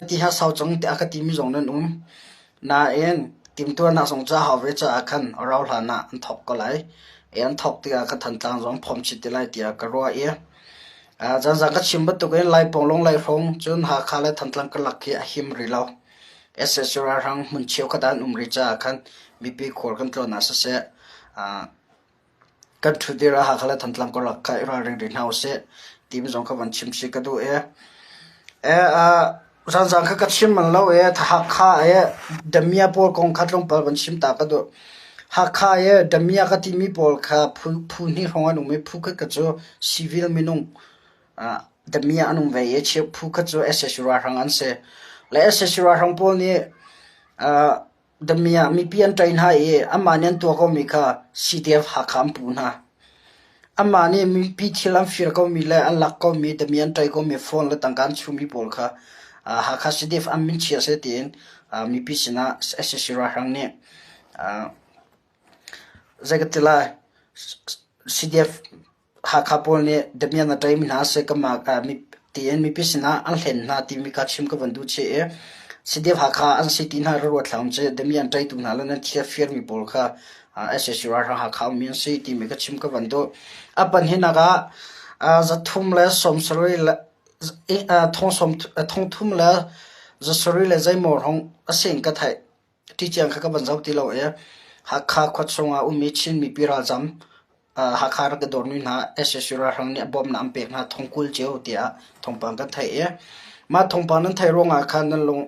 Ti ha sau cang tiah a ka timi zong nan um. Nain timhtuahnak zong ca hau ve caah khan a rauh hlan ah an thawk ko lai. I an thawk tikah ka Thantlang zong phomh chih ti lai tiah ka ruah i zanzang ka chim bantukin Laipawnglung Laihrawng cun Hakha le Thantlang karlak khi a him rih lo. SSC ralhrang hmun cheukhat ah an um rih caah khan mipi khual kan tlawn ah siseh Kan ṭhutdir ah Hakha le Thantlang karlak kha i ralring rih hna usih timi zong kha van chim chih ka duh i zanzang kha ka chim bal lo i Hakha i damiah pawl kong kha tlawmpal van chim ta ka duh. Hakha i damiah ka timi pawl kha phu phu hnih hrawng an um i phu khat kha cu civil minung damiah an um ve i phu khat cu sac ralhrang an si. Le sac ralhrang pawl nih Damiah mipi an ṭai hna i anmah nih an tuah komi kha CDF Hakha an puh hna. Anmah nih mipi thil an fir komi le an lak komi, damiah an ṭai komi phone le tangka an chuhmi pawl kha Hakha CDF an min chia seh tiin mipi sinah sac ralhrang nih zei ka ti lai CDF Hakha pawl nih damian a ṭaimi hna seh kanmah tiin mipi sinah an hlen hna timi kha chim ka van duh chih i CDF Hakha an si ti hna ra ruat hlah um ci damian ṭaitu hna le nan thil firmi pawl kha sac ralhrang Hakha ummi an si timi kha chim ka van duh. A pahnihnak ah 370 le thong thum le 700 le zeimaw hrawng a si in ka theih. Ṭiciang kha ka van zoh ti lo i Hakha khua chungah ummi Chin mipi ralzam Hakha rak i dawrmi hna sac ralhrang nih bawmhnak an pek hna thongkul cio tiah thawngpang kan theih i mah thawngpang nan theih ruangah khan nan lung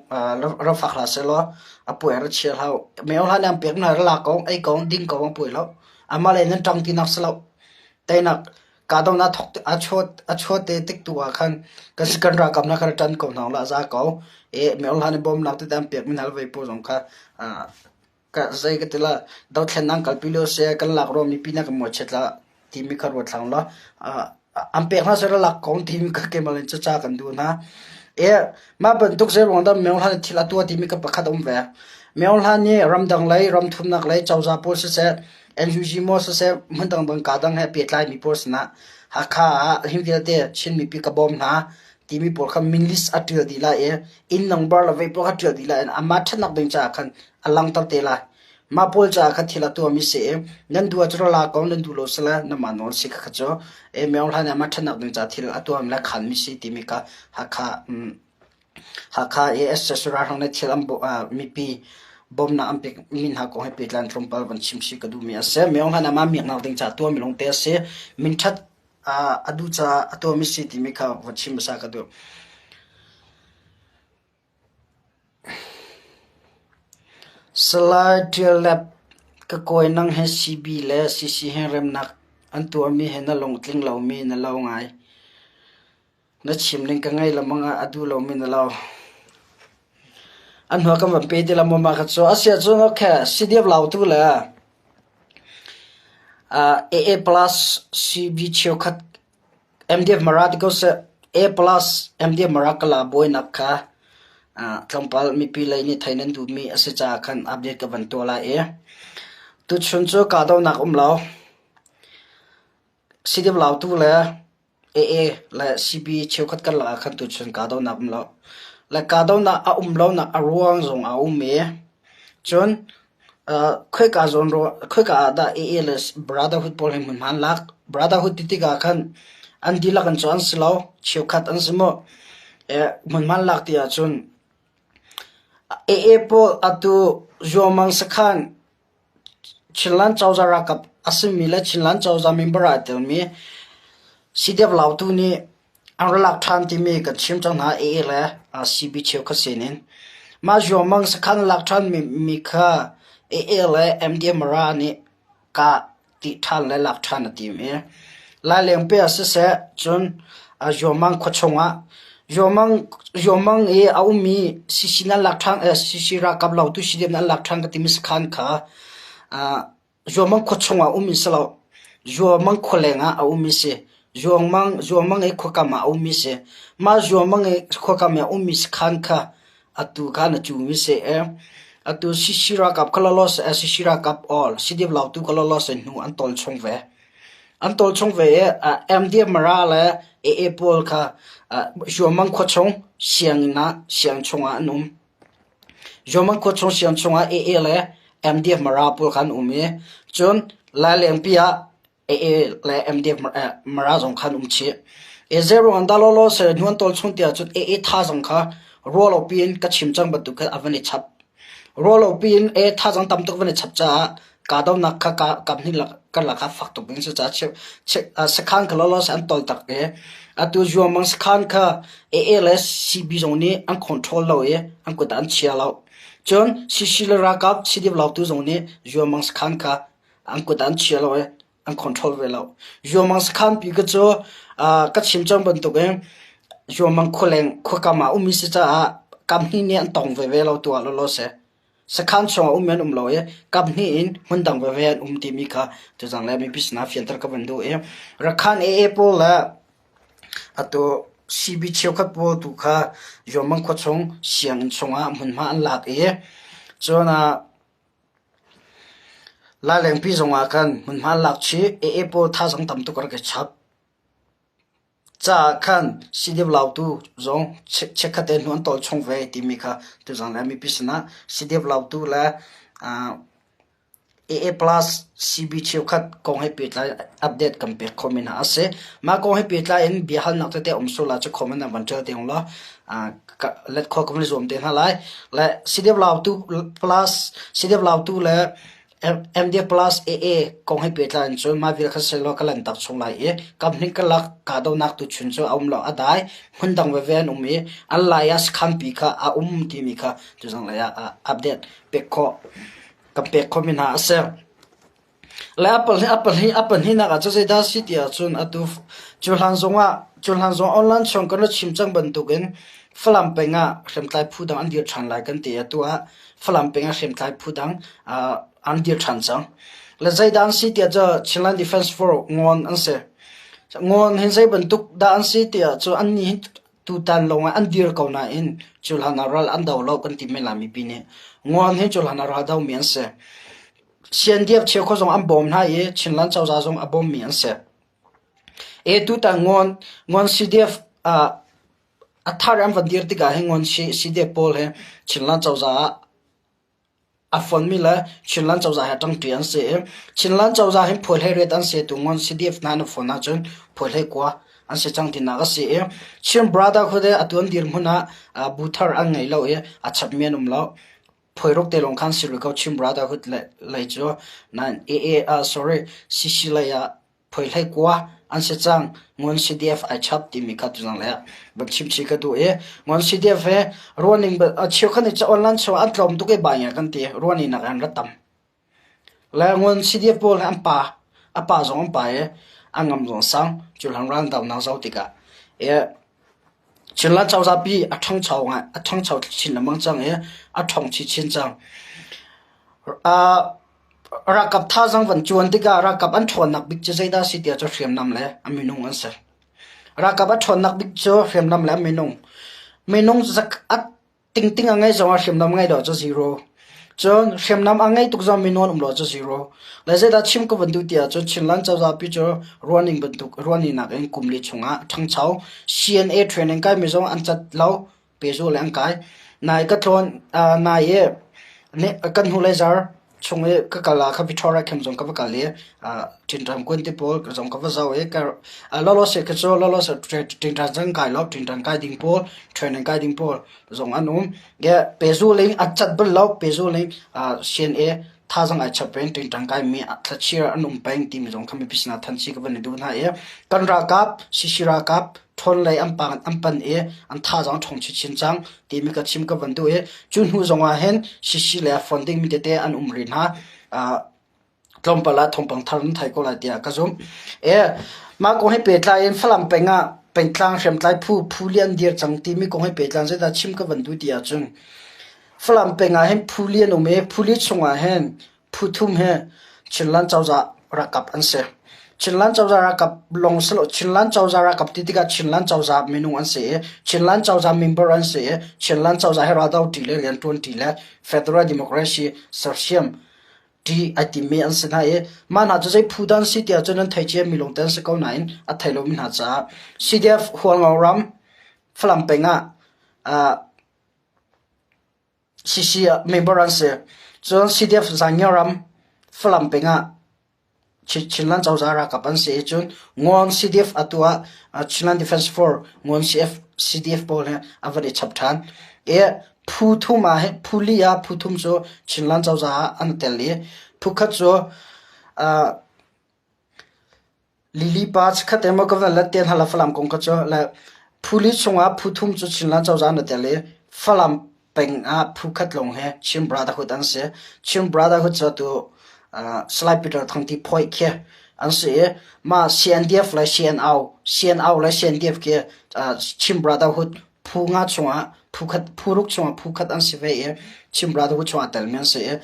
rak fak hlah sehlaw a puai ra chia hlah u. Meo hlah nih an pek hna ra lak ko, ei ko, ding ko an puai lo. Amah le nan ṭang tinak si lo. Teinak kahdohnak a chuah te tik tu ah khan kan ralkap hna kha ṭan ko hna la za ko. I meo hlah nih bawmhnak tete an pekmi hna le vei pawl zong kha Ka zei ka ti la, dothlennak an kalpi lio si, kan lak rua mipi na kan mawhchiat la timi kha ruat hlang law an pek hna seh lak ko timi kha keimah in caca kan duh hna. E mah bantuk zei ruang dah Myo Hlan thil a tuah timi ka pakhat a um ve. Myo Hlan nih ramdang lei, ramthumnak lei cozah pawl siseh, NUG maw siseh, hmun dangdang ka dang he pehtlaimi pawl sinah Hakha ah hi vialte Chin mipi ka bawm hna timi pawl kha min list a ṭial dih lai i inn number le vei pawl kha ṭial dih lai i amah ṭhatnak ding caah khan a langhter te lai. Mah pawl caah khan thil a tuahmi si i nan duh ahcun ra la ko, nan duh lo si le nanmah nawl si kha cu e Myo Hlan amah ṭhatnak ding caah thil a tuahmi le khanmi si timi kha Hakha Hakha i sac ralhrang nih thil an mipi bawmhnak an pekmi hna kong he pehtlai in tlawmpal van chim chih ka duhmi a si. Myo Hlan amah miaknak ding caah tuahmi lawngte a si. Minṭhat a duh caah a tuahmi si timi kha va chim hmasa ka duh. Salai Ṭial Lep, ka kawi nang he CB le CC he remnak an tuahmi he na lungtling lomi na lo ngai. Na chim ning ka ngei lengmang ah a duh lomi na lo. An hnu ah kan van pe ti la maw mah kha cu. Asiahcun okay, CDF Lautu le AA plus CB cheukhat MDF Mara ti ko seh. A plus MDF Mara kala buainak kha tlawmpal mipi lei nih theih nan duhmi a si caah khan update ka van tuah lai i tuchun cu kahdohnak um lo. CDF Lautu le AA le CB cheukhat karlak ah khan tuchun kahdohnak um lo. Le kahdohnak a um lonak a ruang zong a um i cun khoika zawn khoika ah dah AA le Brotherhood pawl hi hmunhma an lak. Brotherhood ti tikah khan an dihlak in cu an si lo, cheukhat an si mu. Hmunhma an lak ti ahcun AA pawl atu Zuamang sakhan Chinland cozah ralkap a simi le Chinland cozah member ah aa telmi CDF Lautu nih an ra lak ṭhan timi kan chim cang hna AA le CB cheukhat sinin. Mah Zuamang sakhan lak ṭhanmi kha AA le MDMRA nih kah ti ṭhan le lak ṭhan a tim i Lailengpi ah siseh cun Zuamang khua chungah Zuamang i a ummi CC nan lak ṭhan CC ralkap lautu CDF nan lak ṭhan ka timi sakhan kha Zuamang khua chungah um in si lo Zuamang khua leng ah a um i si. Zuamang i khuakam ah a um i si. Mah Zuamang i khuakam i a ummi sakhan kha atu kha na cumi si i atu CC ralkap kha lawlaw seh CC ralkap all CDF lautu kha lawlaw seh hnu an tawl chung ve. An tawl chung ve i MDF Mara le AA pawl kha Zuamang khua chung sianginn ah siang chungah an um. Zuamang khua chung siang chungah AA le MDF Mara pawl kha an um i cun Lailengpi ah AA le MDF Mara zong kha an um chih. Zeiruang dah lawlaw si hnuan tawl chung tiah cun AA thazaang kha ruahlopi in ka chim cang bantuk khin a van i chap. Ruahlopi in AA thazaang tam tuk van i chap caah kahdohnak kha kaphnih karlak ah fak tuk ding a si caah sakhan kha lawlaw an tawl tak i atu Zuamang sakhan kha AA le CB zong nih an control lo i an kut ah an chia lo. Cun CC le ralkap CDF lautu zong nih Zuamang sakhan kha an kut ah an chia lo i an control ve lo. Zuamang sakhan pi kha cu ka chim cang bantukin Zuamang khualeng khuakam ah ummi si caah kaphnih nih an tong veve lo tu ah lawlaw si. Sakhan chungah um an um lo i kaphnih in hmundang veve an um timi kha tuzang le mipi sinah fianter ka van duh i Rakhan AA pawl le atu CB cheukhat pawl tu kha Yomang khua chung sianginn chungah hmunhma an lak i cun Lailengpi zongah khan hmunhma an lak chih. AA pawl thazaang tam tuk a rak i chap. Caah khan CDF Lautu zong chikkhat te hnu an tawl chung ve timi kha tuzang le mipi sinah CDF Lautu le AA Plus CB cheukhat kong he pehtlai update kan pek khomi hna a si. Mah kong he pehtlai in biahalnak tete um sual ah cu comment ah van ṭial te ung law let khawh kan i zuam te hna lai. Le CDF Lautu Plus CDF Lautu le MD plus AA kong he pehtlai in cun mah vial kha sehlaw ka lanhtak chung lai i kamhning karlak kahdohnak tuchun cu a um lo a dai hmundang veve an um i an lai ah sakhanpi kha a um timi kha tuzang lei ah update pek khawh kan pek khawhmi hna a si. Le a pahnihnak ah cu zeidah a si ti ahcun atu cuhlan zongah cuhlan zong online chung kan ra chim cang bantukin Falam peng ah hriamtlai phu dang an dir ṭhan lai kan ti. Atu ah Falam peng ah hriamtlai phu dang an dir ṭhan cang. Le zeidah an si tiah cu Chinland Defense Force ngawn an si. Ngawn hi zei bantuk dah an si tiah cu annih hi tutan lawng ah an dir ko nain cuhlan ah ral an do lo kan ti men lai mipi nih. Ngawn hi cuhlan ah ral domi an si. CNDF cheukhat zong an bawm hna i Chinland cozah zong a bawmmi an si. E tutan ngawn ngawn CDF A thar an van dir tikah hin ngon CDF pawl hi Chinland cozah ah a fonmi le Chinland cozah he ṭangṭi an si i Chinland cozah hin phual riat an si tu ngon CDF hna an fon ahcun phual kua an si cang tinak a si i Chin Brotherhood he atu an dirhmun ah bu thar an ngei lo i a chapmi an um lo. Phuairuk te lawng khan si rih ko Chin Brotherhood lei cu nain AA sorry CC lei ah Phoihlei kua an si cang. Ngun CDF ai chap timi kha tuzang le van chim chih ka duh i Ngun CDF he ruaning cheukhat nih online chung an tlawm tuk i bai ngai kan ti ruani nak an ra tam. Le Ngun CDF pawl hi an pa a pa zong an pa i an ngam zong sang cuhlan ral do nak zo tikah e Chinland cozah pi a ṭhangcho ngai a ṭhangcho chin lengmang cang i a ṭhawng chinchin cang. Ralkap thazaang van cuan tikah ralkap an ṭhawnnak bik cu zeidah a si tiah cu hriamnam le a minung an si. Ralkap a ṭhawnnak bik cu hriamnam le a minung. Minung a tingting a ngei zongah hriamnam ngei lo cu zero. Cun hriamnam a ngei tuk zong minung an um lo cu zero. Le zeidah chim ka van duh tiah cun Chinland cozah pi cu ruahning bantuk ruahning in kum li chungah ṭhangcho CNA training kaimi zong an cat lo pehzul le an kai. Nai ka tlawn nai i kan hnulei zar chung i ka kal ah kha Victoria camp zong ka va kal i ṭinṭan kun ti pawl zong ka va zoh i lawlawse khi cu lawlawse ṭinṭan zong kai lo ṭinṭan kai ding pawl training kai ding pawl zong an um. Pehzul in a cat bal lo pehzul in CNA thazaang ai chap peng ṭingṭang kaimi thlachir an um peng timi zong kha mipi sinah thanchi ka van i duh hna i kan ralkap CC ralkap ṭhawn lei an pan i an thazaang ṭhawng chinchin cang timi ka chim ka van duh i cu hnu zong ah hin CC le fon dingmi tete an um rih hna tlawmpal ah thawngpang thar nan thei ko lai tiah ka zumh. E mah kong he pehtlai in Falam peng ah pengtlang hriamtlai phu phu lian dir cang timi kong he pehtlai zeidah chim ka van duh ti ahcun Falam peng ah hin phu li an um i phu li chungah hin phu thum hi Chinland cozah ralkap an si. Chinland cozah ralkap lawng si lo Chinland cozah ralkap ti tikah Chinland cozah minung an si i Chinland cozah member an si i Chinland cozah hi raldo ṭi le rianṭuan ṭi le Federal Democracy sersiam ṭi ai timmi an si hna i mah hna cu zei phu dah an si tiah cun an thei ciami lawngte an si ko nain a thei lomi hna caah CDF Hualngo ram. Falam peng ah CC ah member an si. Cun CDF Zangia ram Falam peng ah Chinland cozah ralkap an si i cun Ngawn CDF atu ah Chinland Defense Force Ngawn CF CDF pawl he a van i chap ṭhan. I phu thum ah hin phu li ah phu thum cu Chinland cozah ah an tel i phu khat cu Lily pa chikkhat te maw ka van let te hna la Falam kong kha cu le phuli chungah phu thum cu Chinland cozah an i tel i Falam peng ah phu khat lawng he Chin Brotherhood an si. Chin Brotherhood cu atu Salai Peter Thang Ti Phoih khi an si i mah CNDF le CNO, CNO le CNDF khi Chin Brotherhood phu nga chungah phu khat phu ruk chungah phu khat an si ve i Chin Brotherhood chungah aa telmi an si i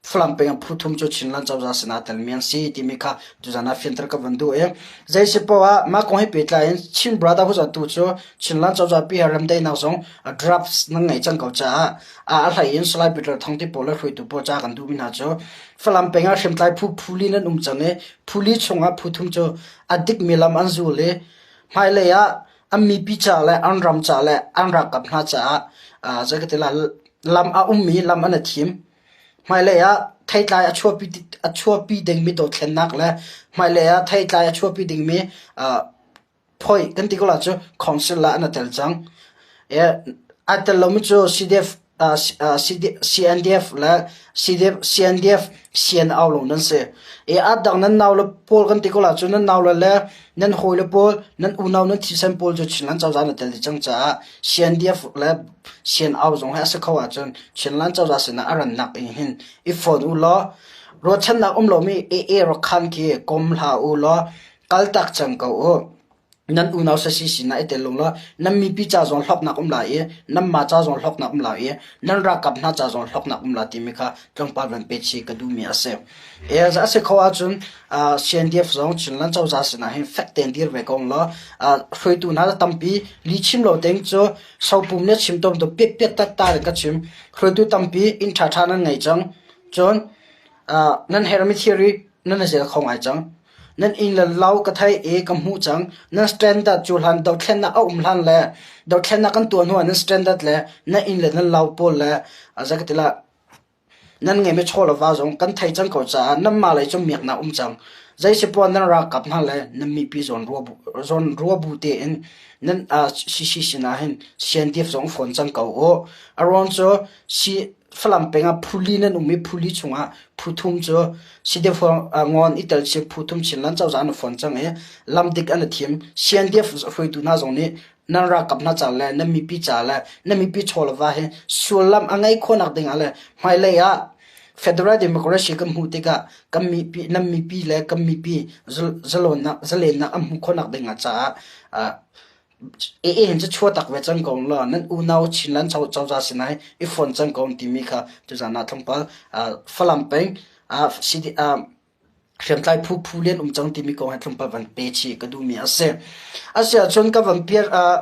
Falam peng phu thum cu Chinland cozah sinah telmi an si timi kha tuzan ah fianter ka van duh i zei si poah ah mah kong he pehtlai in Chin Brotherhood tu cu Chinland cozah pi he remdaihnak zong drafts nan ngeih cang ko caah a hlei in Salai Peter Thang ti pawl le hruaitu pawl ca kan duhmi hna cu Falam peng ah hriamtlai phu phuli nan um cang i phuli chungah phu thum cu a dikmi lam an zul i hmailei ah an mipi ca le an ram ca le an ralkap hna caah zei ka ti la lam a ummi lam an i thim. Hmailei ah theitlai a chuahpi dingmi dothlennak le hmailei ah theitlai a chuahpi dingmi phoih kan ti ko lai cu council ah an i tel cang. Aa tel lomi cu CDF, CNDF le CNDF CNO lawng nan si. A dang nan naule pawl kan ti ko lai cu nan naule le nan hawile pawl, nan unau nan thisen pawl cu Chinland cozah an i tel dih cang caah CNDF le CNO zong hi a si kho ahcun Chinland cozah sinah a rannak in hin i fon u law ruahchannak um lomi AA rawkhan khi kom hlah u law kaltak cang ko u. Nan unau sasi sinah i tel law nan mipi ca zong hlawknak um lai i nanmah ca zong hlawknak um lai i nan ralkap hna ca zong hlawknak um lai timi kha tlawmpal van pet chih ka duhmi a si. A si kho ahcun CNDF zong Chinland cozah sinah hin fek tein dir ve ko law hruaitu hna tampi lihchim lo ding cu Sopum nih a chim tawn tu piatpiat tatta in ka chim. Hruaitu tampi inn ṭhaṭha nan ngei cang. Cun nan herhmi thilri nan i zel kho ngai cang. Nan inn le lo ka theih i ka hmuh cang. Nan standard cu hlan dothlennak a um hlan le dothlennak kan tuah hnuah nan standard le nan inn le nan lo pawl le zei ka ti lah Nan ngeihmi chaw le va zong kan thei cang ko caah nanmah lei cu miaknak um cang. Zeisipoah nan ralkap hna le nan mipi zawn rua bu tein nan CC sinah hin CNDF zong fawn cang ko u. A ruang cu Falam peng ah phuli nan um i phuli chungah phu thum cu CDF ngawn i tel chih phu thum Chinland cozah an i fawn cang i lam dik an i thim. CNDF hruaitu hna zong nih nan ralkap hna ca le nan mipi ca le nan mipi chaw le va hi sullam a ngei khawhnak ding ah le hmailei ah federal democracy kan hmuh tikah kan mipi nan mipi le kan mipi zalonnak zalennak an hmuh khawhnak ding ah caah ee hin cu chua tak ve cang ko law nan unau Chinland cozah sinai i fon cang ko timi kha tuzan ah tlawmpal Falam peng Hriamtlai phu phu lian um cang timi kong he tlawmpal van pe chih ka duhmi a si. A si ahcun ka van piar ah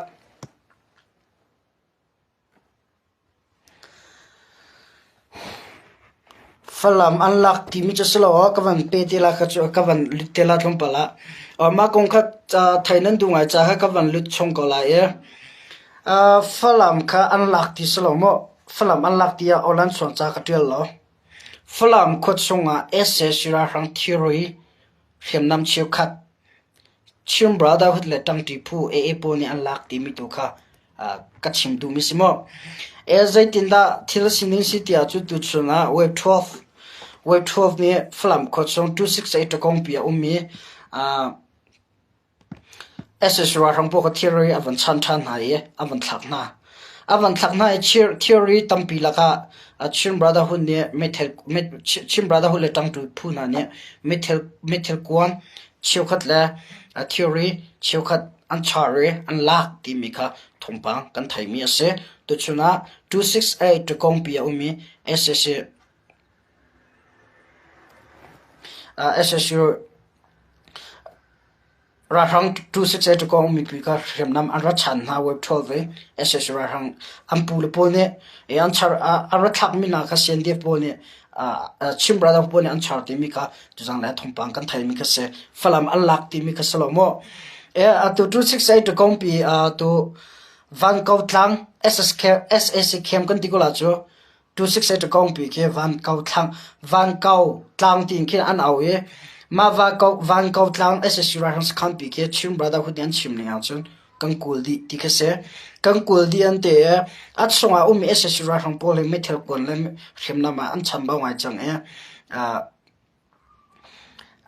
Falam an lak timi cu si lo ka van pe te la kha cu ka van lut te la tlawmpal ah. Mah kong kha thei nan duh ngai caah kha ka van lut chung ko lai i Falam kha an lak ti si lo maw? Falam an lak ti ah Awlan chuang ca ka ṭial lo. Falam khua chungah sac ralhrang thilri hriamnam cheukhat Chin Brotherhood le ṭangṭi phu AA pawl nih an lak timi tu kha ka chim duhmi si maw? Zeitindah thil sining si tiah cu tuchun ah Wave 12 Wave 12 nih Falam khua chung 268 ṭakawngpi a ummi Sac ralhrang pawl kha thilri a van chan ṭhan hna i a van thlak hna. A van thlak hna i thilri tampi lakah Chin Brotherhood nih meithal Chin Brotherhood le ṭangṭu phu hna nih meithal kuan cheukhat le thilri cheukhat an char i an lak timi kha thawngpang kan theimi a si. Tuchun ah 268 ṭakawngpi a um i sac sac Ralhrang 268 kong mipi kha hriamnam an ra chan hna web 12 i sac ralhrang an pu le pawl nih an char an ra thlakmi hna kha CNDF pawl nih Chin brother pawl nih an char timi kha tuzang le thawngpang kan theimi kha si Falam an lak timi kha si lo maw atu 268 kong pi tu. Van Ko Tlang SSK SAC camp kan ti ko la cu 268 kongpi khi Van Ko Thlang Van Ko Tlang tiin khin an au i mah Va Ko Van Ko Tlang SSC ralhrang sakhan pi khi Chin Brotherhood nih an chim ning ahcun kan kawl dih ti khi si. Kan kawl dih an ti i a chungah ummi SSC ralhrang pawl hi meithal kuan le hriamnam ah an chambau ngai cang i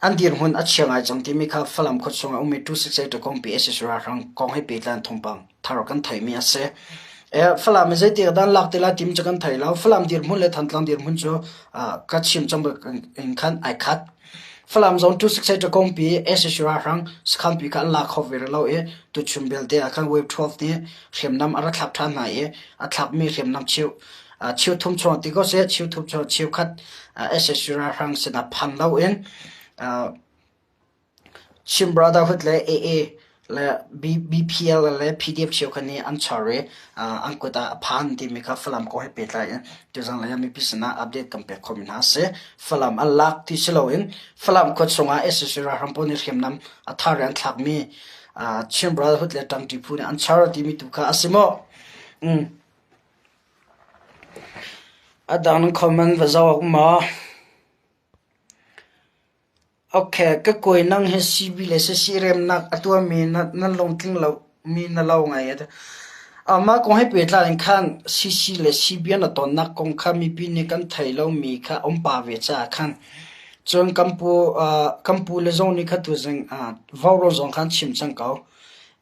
An dirhmun a chia ngai cang timi kha Falam khuachung ah ummi 268 kongpi sac ralhrang kong he pehtlai in thawngpang thar kan theihmi a si. Falam hi zeiti ah dah an lak ti lai timi cu kan thei lo. Falam dirhmun le Thantlang dirhmun cu ka chim cang in khan ai khat. Falam zong 268 kongpi sac ralhrang sakhanpi kha an la kho ve rih lo i tuchun belte ah khan Wave 12 nih hriamnam a ra thlak ṭhan hna i a thlakmi hriamnam cheu cheu thum chung ti ko seh cheu thum chung cheukhat SSC ralhrang sinah phan loin Chin Brotherhood le AA le BPL le PDF cheukhat nih an char i an kut ah a phan timi kha Falam kong he pehtlai in tuzang lei ah mipi sinah update kan pek khomi hna a si. Falam an lak ti si loin Falam khua chungah SSC ralhrang pawl nih hriamnam a thar i an thlakmi Chin Brotherhood le ṭangṭi phu nih an char timi tu kha a si maw? A dang nan comment va zoh awk maw? Ok, ka kawi nang hi CB le CC remnak a tuahmi nan lungtling lomi na lo ngai. Mah kong he pehtlai in khan CC le CB an i tonnak kong kha mipi nih kan thei lomi kha a um pah ve caah khan cun kan pu, kan pu le zong nih kha tuzing vaurawng zong kha an chim cang ko.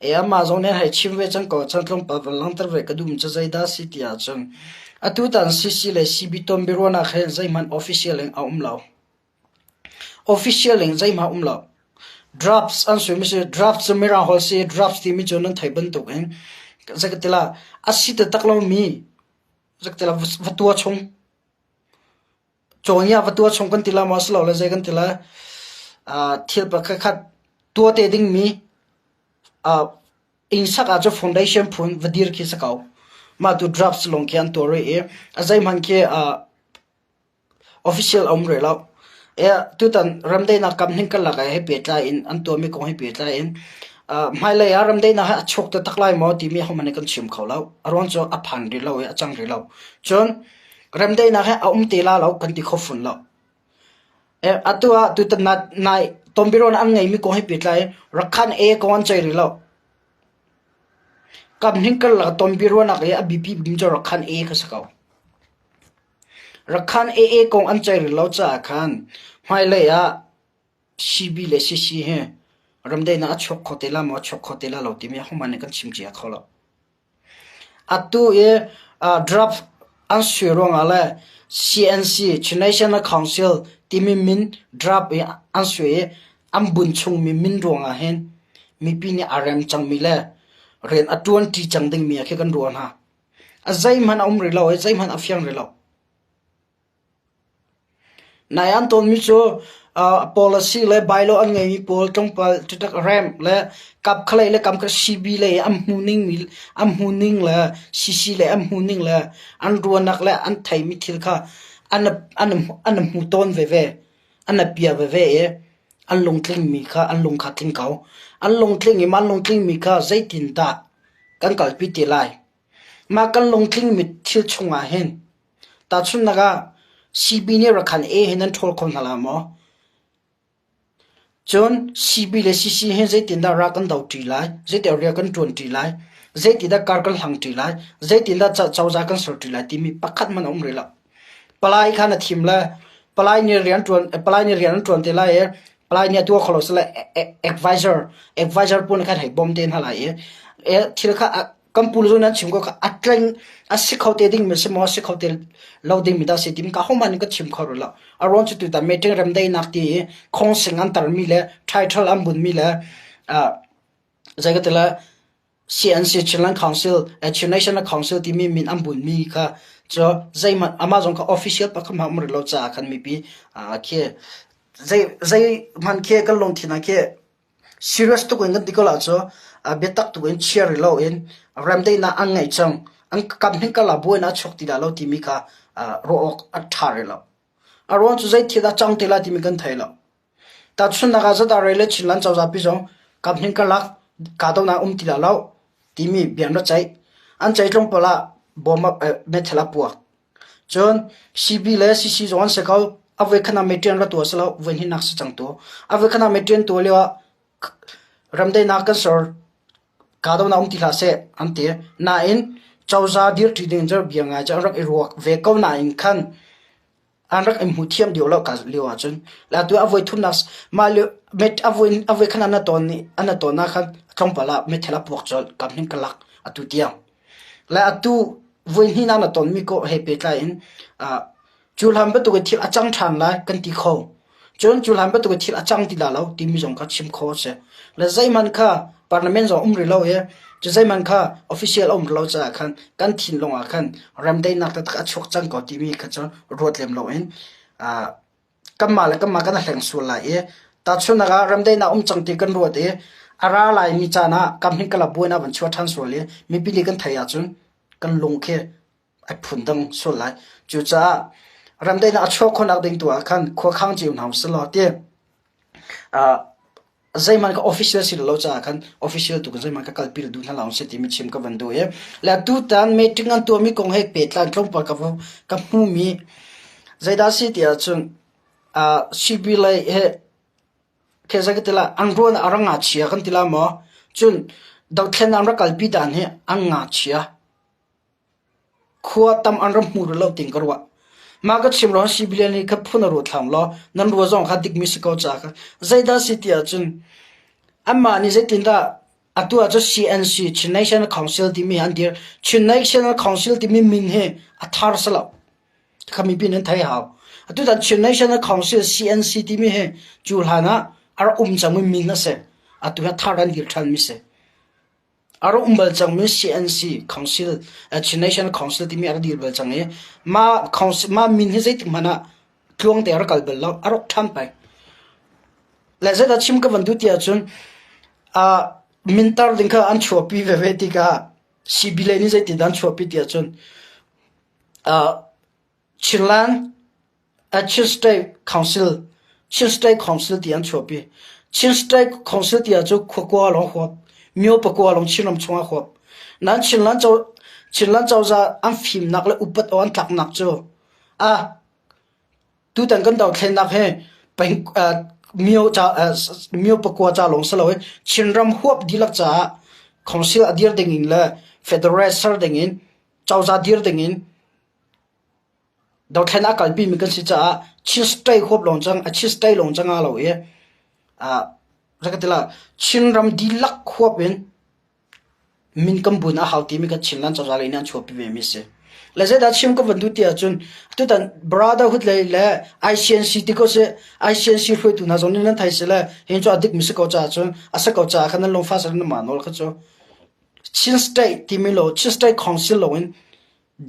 Amah zong nih hei chim ve cang ko cang tlawmpal van langhter ve ka duhmi cu zeidah a si ti ahcun atutan CC le CB ton biaruahnak hi zeihmanh official in a um lo. Official in zeihmanh um lo. Drafts an suimi si drafts cu Mirang holh si drafts timi cu nan theih bantuk in zeikatila a si taktak lomi zeikatila va tua chung Cawngia va tuah chung kan ti lai maw asilole zei kan ti lai. Thil pakhatkhat tuah te dingmi inn sak ahcun foundation phun va dir khi si ko. Mah tu drafts lawng khi an tuah rih i a zeihmanh khi official a um rih lo. Tutan remdaihnak kam hning karlak ah he pehtlai in an tuahmi kong he pehtlai in hmailei ah remdaihnak hi a chuak taktak lai maw timi ahohmanh nih kan chim kho lo. A ruang cu a phan rih lo i a cang rih lo. Cun Remdaihnak hi a um te la lo kan ti kho fawn lo. Atu ah tutan nai tonbiaruahnak an ngeimi kong he pehtlai in Rakhan A kong an ceih rih lo. Kamhning karlak tonbiaruahnak i a biapi bikmi cu Rakhan A kha si ko. Rakhan AA kong an ceih rih lo caah khan hmailei ah CB le CC hi remdaihnak a chuak kho te la maw a chuak kho te la lo timi ahohmanh nih kan chim cia kho lo. Atu i draft an sui ruangah le CNC Chin National Council timi min draft i an sui i an bunh chungmi min ruangah hin mipi nih a rem cangmi le rian a ṭuanṭi cang dingmi ah khi kan ruah hna. A zeihmanh a um rih lo i zeihmanh a fiang rih lo. Nai an tawnmi cu policy le bylaw an ngeimi pawl tlawmpal ṭiṭak ramp le kapkhalei le kamkhat CB lei an hmuhning an hmuhning le CC lei an hmuhning le an ruahnak le an theimi thil kha an an hmu tawn veve. An i pia veve i an lungtlingmi kha an lung kha tling ko. An lungtling i mah an lungtlingmi kha zeitindah kan kalpi ti lai. Mah kan lungtlingmi thil chungah hin Tahchunhnak ah, CB nih rakhan A hi nan ṭhawl kho hna lai maw? Cun CB le CC hi zeitindah ral kan do ṭi lai? Zeitindah rian kan ṭuan ṭi lai? Zeitindah kar kan hlang ṭi lai? Zeitindah cozah kan ser ṭi lai timi pakhat hmanh a um rih lo. Palai kha na thim le palai nih rian ṭuan palai nih rian an ṭuan te lai i palai nih a tuah kho lo sile advisor advisor pawl nih khan hei bawm te hna lai i thil kha kan pu le nan chim ko kha a tleng a si kho te ding mi si maw si kho te lo ding mi dah si tim ka homan in ka chim kho lo a ruang cu tutan meeting remdaihnak ti i khongsing an tar mi le title an bun mi le zei ka ti le CNC Chinland Council Chin National Council timi min an bun mi kha cu zeihmanh amah zong kha official pakhat hmanh um rih lo caah khan mipi khi zei zei hmanh khi kan lungthin ah khi Serious tuk in kan ti ko la cu biatak tuk in chia rih loin remdaihnak an ngeih cang. An kam hnik kal ah buainak a chuak ti lai lo timi kha ruah awk a ṭha rih lo. A ruang cu zei thil dah cang te lai timi kan thei lo. Tahchunhnak ah Zadar le Chinland cozah pi zong kam hnik karlak kahdohnak um ti lai lo timi bia an rak ceih. An ceih tlawmpal ah bom meithal a puak. Cun CB le CC zong an si ko. A voikhat ah meṭian ra tu a si lo, voihnihnak si cang tu. A voikhat ah meṭian tu lio ah ramdaihnak kan ser kahdohnak um ti hlah seh an ti. Nain cozah dirṭi ding cu bia ngai cu an rak i ruak ve ko nain khan an rak i hmu thiam lio lo ka lio ahcun le atu a voi thumnak mah lio a voi a voi khan an tawn an tawn ah khan tlawmpal ah meithal a puak colh kam hin ka lak atu tiang le atu voi hnih na ton mi ko he pehtlai in cu hlan bantuk in thil a cang ṭhan lai kan ti kho. Cun cu hlan bantuk in thil a cang ti la lo timi zong kha chim kho a si. Le zeihmanh kha parliament zong um rih lo i cu zeihmanh kha official a um rih lo caah khan kan thinlung ah khan remdaihnak taktak a chuak cang ko timi kha cu ruat lem loin kanmah le kanmah kan i hleng sual lai i tahchunhnak ah remdaihnak um cang ti kan ruat i a ra laimi caan ah kam hin kala buainak van chuah ṭhan sual i mipi nih kan theih ahcun kan lung khi a phundang sual lai. Cucaah remdaihnak a chuah khawhnak ding tu ah khan khuakhang cio hna usih law ti zeihmanh ka official si lo caah khan official tu kan zeihmanh ka kalpi duh hna lo si timi chim ka van duh i le tutan meeting an tuahmi kong he pehtlai tlawmpal ka ka hmumi zeidah si ti ahcun CB lei he Khezai ka ti lai, an ruan a rak ngakchia kan ti lai maw? Cun dothlen an rak kalpi dan hi an ngakchia. Khua tam an rak hmu rih lo tiin ka ruah. Mah ka chim ruang civilian nih kha phun a ruat hlang law nan ruah zong kha dikmi si ko caah kha zeidah si ti ahcun anmah nih zeitindah atu ahcun CNC Chin National Council timi an dir. Chin National Council timi min hi a thar si lo. Kha mipi nan thei hau. Atu tan Chin National Council CNC timi hi cu hlan ah a rak um cangmi min a si. Atu hi thar an dir ṭhanmi si. A rak um bal cangmi CNC Council, Chin National Council timi a rak dir bal cang i mah council, mah min hi zeitik hmanh ah tluang te a rak kal bal lo, a rak ṭhan peng. Le zeidah chim ka van duh ti ahcun uh, mintar ding kha an chuahpi veve tikah CB lei nih zeitindah an chuahpi ti ahcun uh, Chinland Chin State Council, Chin State Council ti an chuahpi. Chin State Council ti ahcun khuakua lawng huap, myo pakua lawng Chinram chungah huap. Nain Chinland co Chinland cozah an fimnak le upat aw an tlaknak cu a tutan kan dothlennak hi peng myo ca myo pakua ca lawng si lo i Chinram huap dihlak caah council a dir ding in le federal ser ding in cozah dir ding in Dothlen a kalpimi kan si caah Chin State huap lawng cang a Chin State lawng cang lo i rak ka ti la Chinram dihlak huap in min kan bun a hau timi kan Chinland cozah lei nih an chuahpi ve mi si. Le zeidah chim ka van duh ti ahcun tutan Brotherhood lei le ICNC ti ko si ICNC hruaitu hna zong nih nan thei si le hin cu a dik mi si ko caah cun a si ko caah khan nan lungfah sal nan mah nawl kha cu Chin State timi lo Chin State Council lo in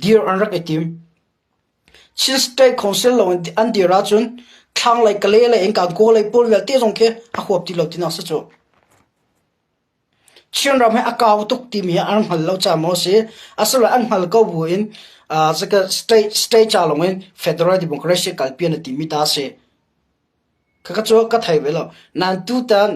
dir an rak i tim. Chin State Council lo in an dir ahcun thlanglei Kalay lei in kan kaw lei pawl vialte zong khi a huap ti lo tinak si cu. Chinram hi a kau tuk timi hi an hngal lo ca maw si asilo an hngal ko bu in state state ca lawng in federal democracy kalpi an timi ta si. Khakha cu ka thei ve lo. Nain tutan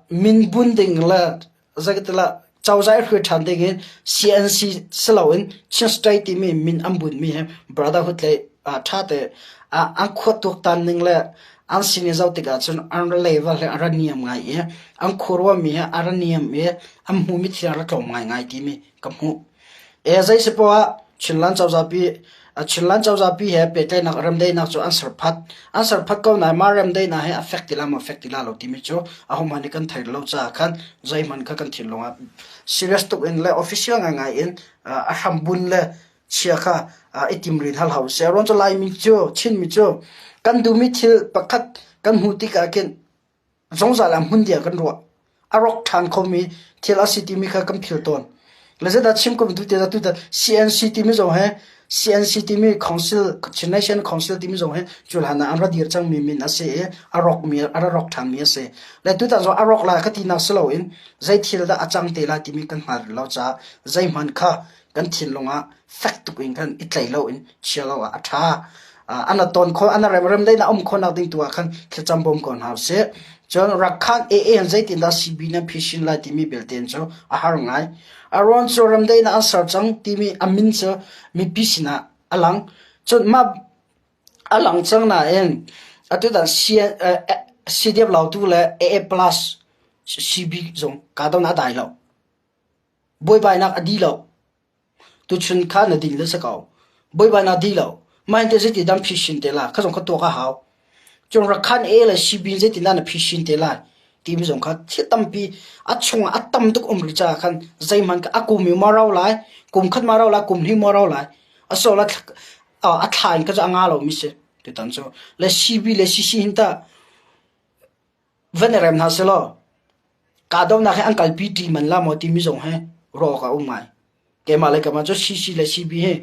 min bun ding le zeikatilah cozah i hruai ṭhan ding in CNC si loin Chin State timi min an bunmi hi Brotherhood lei ṭha te an khua tuaktan ning le an sin i zoh tikah cun an level hi a ra niam ngai i an khuaruahmi hi a ra niam i an hmuhmi thil a ra tlawm ngaingai timi ka hmuh. Zei si poah ah Chinland cozahpi Chinland cozahpi he pehtlaihnak remdaihnak cu an serphat. An serphat ko nain mah remdaihnak hi a fek ti la maw fek ti la lo timi cu ahohmanh nih kan thei lo caah khan zeihmanh kha kan thinlung ah serious tuk in le official ngaingai in a hrambun le chia kha i timrin hal hau seh. Ruang cu Laimi cu Chinmi cu kan duhmi thil pakhat kan hmuh tikah khin Zungzal ah hmun tiah kan ruah. A rawk ṭhan khomi thil a si timi kha kan phil tawn. Le zeidah chim ka duh tiah tutan CNC timi zong hi CNC timi Council Chin Nation Council timi zong hi cu hlan ah an ra dir cangmi min a si i a rawkmi a ra rawk ṭhanmi a si. Le tutan zong a rawk lai ka tinak si loin zei thil dah a cang te lai timi kan hngal rih lo caah zeihmanh kha kan thinlung ah fek tuk in khan i tlei loin chia lo ah a ṭha. An ton kho an rem rem dei na um kho nak ding tu ah khan thlacam bawm ko hna usih. Cun Rakhan AA in zeitindah CB nan phishin lai timi belte cu a har ngai. A ruang cu ramdaih na an ser cang timi a min cu mipi sinah a lang. Cun mah a lang cang nain atutan CDF Lautu le AA Plus CB zong kahdohnak a dai lo. Buaibainak a dih lo. Tuchun kha na din le si ko. Bawipa na di lo. Mah hin teh zeiti dah phishin te la? Kha zong kha tuak a hau. Cun Rakhan A le CB in zeitin dah na phishin te lai? Timi zong kha thil tampi a chungah a tam tuk um rih caah khan zeihmanh kha a kum i maw rau lai, kum khat ma rau lai, kum hnih maw rau lai. A so la a thla in kha cu a nga lomi si. Tutan cu le CB le CC hin tah van i rem hna selaw kahdohnak hi an kalpi ṭi man la maw timi zong hi rawk a um ngai. Keimah le keimah cu CC le CB hi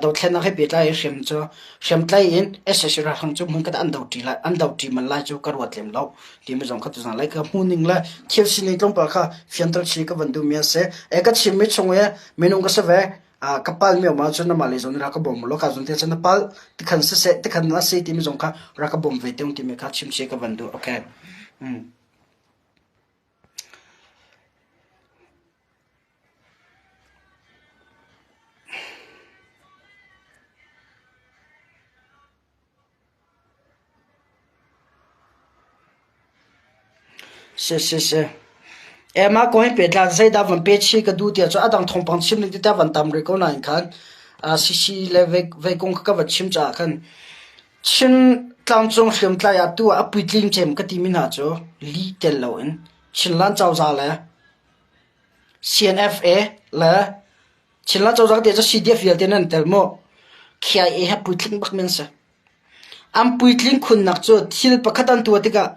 dothlennak he pehtlai i hriam cu hriamtlai in sac ralhrang cu hmun khat ah an do ṭi lai an do ṭi man lai cu ka ruat lem lo timi zong kha tuzaan lai ka hmuhning le thil sining tlawmpal kha fianter chih ka van duhmi a si. E ka chimmi chung i minung ka si ve ka palmi um ahcun namah lei zong nih rak ka bawm ulaw ka zong te cun na palh tikhan siseh tikhan a si timi zong kha rak ka bawm ve te timi kha chim chih ka van duh. Okay. Mm. Si si si. Eh mah kong hi pehtlai zeidah van pe chih ka duh tiah cun a dang thawngpang chim ding tete van tam rih ko nain khan CC le Veikung kha ka van chim caah khan Chin tlangcung hriamtlai ah tu ah a puitling cem ka timi hna cu li tel loin Chinland cozah le CNFA le Chinland cozah te cu CDF vialte nan tel maw? KIA he puitling bak men si. An puitling khunnak cu thil pakhat an tuah tikah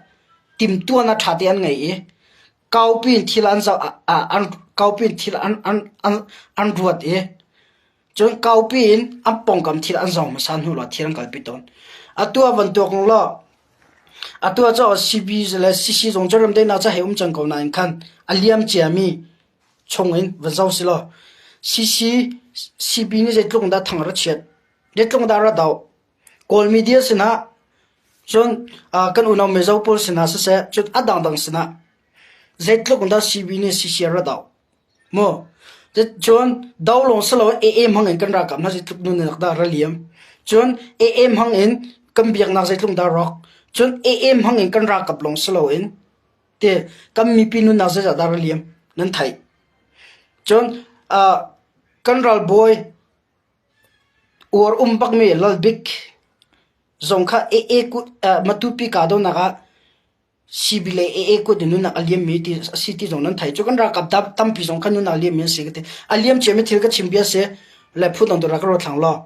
timhtuahnak ṭha te an ngei i kaupi in thil an zoh an kaupi in thil an an an an ruat i cun kaupi in an pawngkam thil an zoh hmasa hnu lawng thil an kalpi tawn. Atu ah van tuak law atu ah cu CB le CC zong cu remdaihnak ca hei um cang ko nain khan a liam ciami chungin van zoh si law CC CB nih zeitluk in dah thang ra chiat zeitluk in dah ra doh Kawl media sinah cun kan unau Mizo pawl sinah siseh cun a dangdang sinah zeitluk in dah CB nih CC ra doh mu cun do lawng si loin AA hmang in kan ralkap hna zeitluk nunnak dah ra liam cun AA hmang in kan biaknak zeitluk dah rawk cun AA hmang in kan ralkap lawng si loin te kan mipi nunnak zeizah dah ra liam nan theih cun kan ralbawi Uar um bakmi Lalbik zong kha AA kut Matupi kahdohnak ah CB le AA kut in nunnak a liammi ti a si ti zong nan theih. Cu kan ralkap tampi zong kha nunnak a liammi an si ka ti. A liam ciami thil ka chim bia si le phundang tu rak ka ruat hlang law.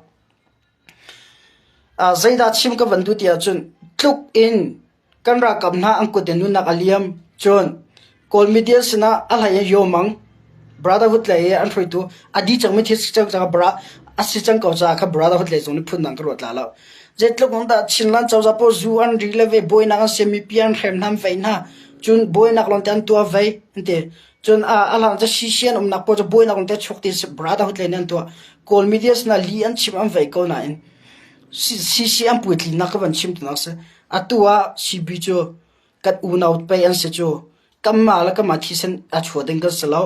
Zeidah chim ka van duh ti ahcun tluk in Kan ralkap hna an kut in nunnak a liam. Cun Kawl media sinah a hlei in Yaw Mang Brotherhood lei i an hruaitu a di cangmi thil si cang caah bra a si cang ko caah kha Brotherhood lei zong nih phundang ka ruat la lo. Zeitluk in dah Chinland cozah pawl zu an ri le ve buainak an siam mipi an hrem hna an veih hna. Cun buainak lawngte an tuah vei an ti. Cun a hlan cu CC an umnak pawl cu buainak lawngte chuak ti Brotherhood lei nih an tuah. Kawl media sinah li an chim an veih ko nain CC an puitlinnak ka van chim tunak si. Atu ah CB cu kan unau pei an si cu. Kanmah le kanmah thisen a chuah ding kan si lo.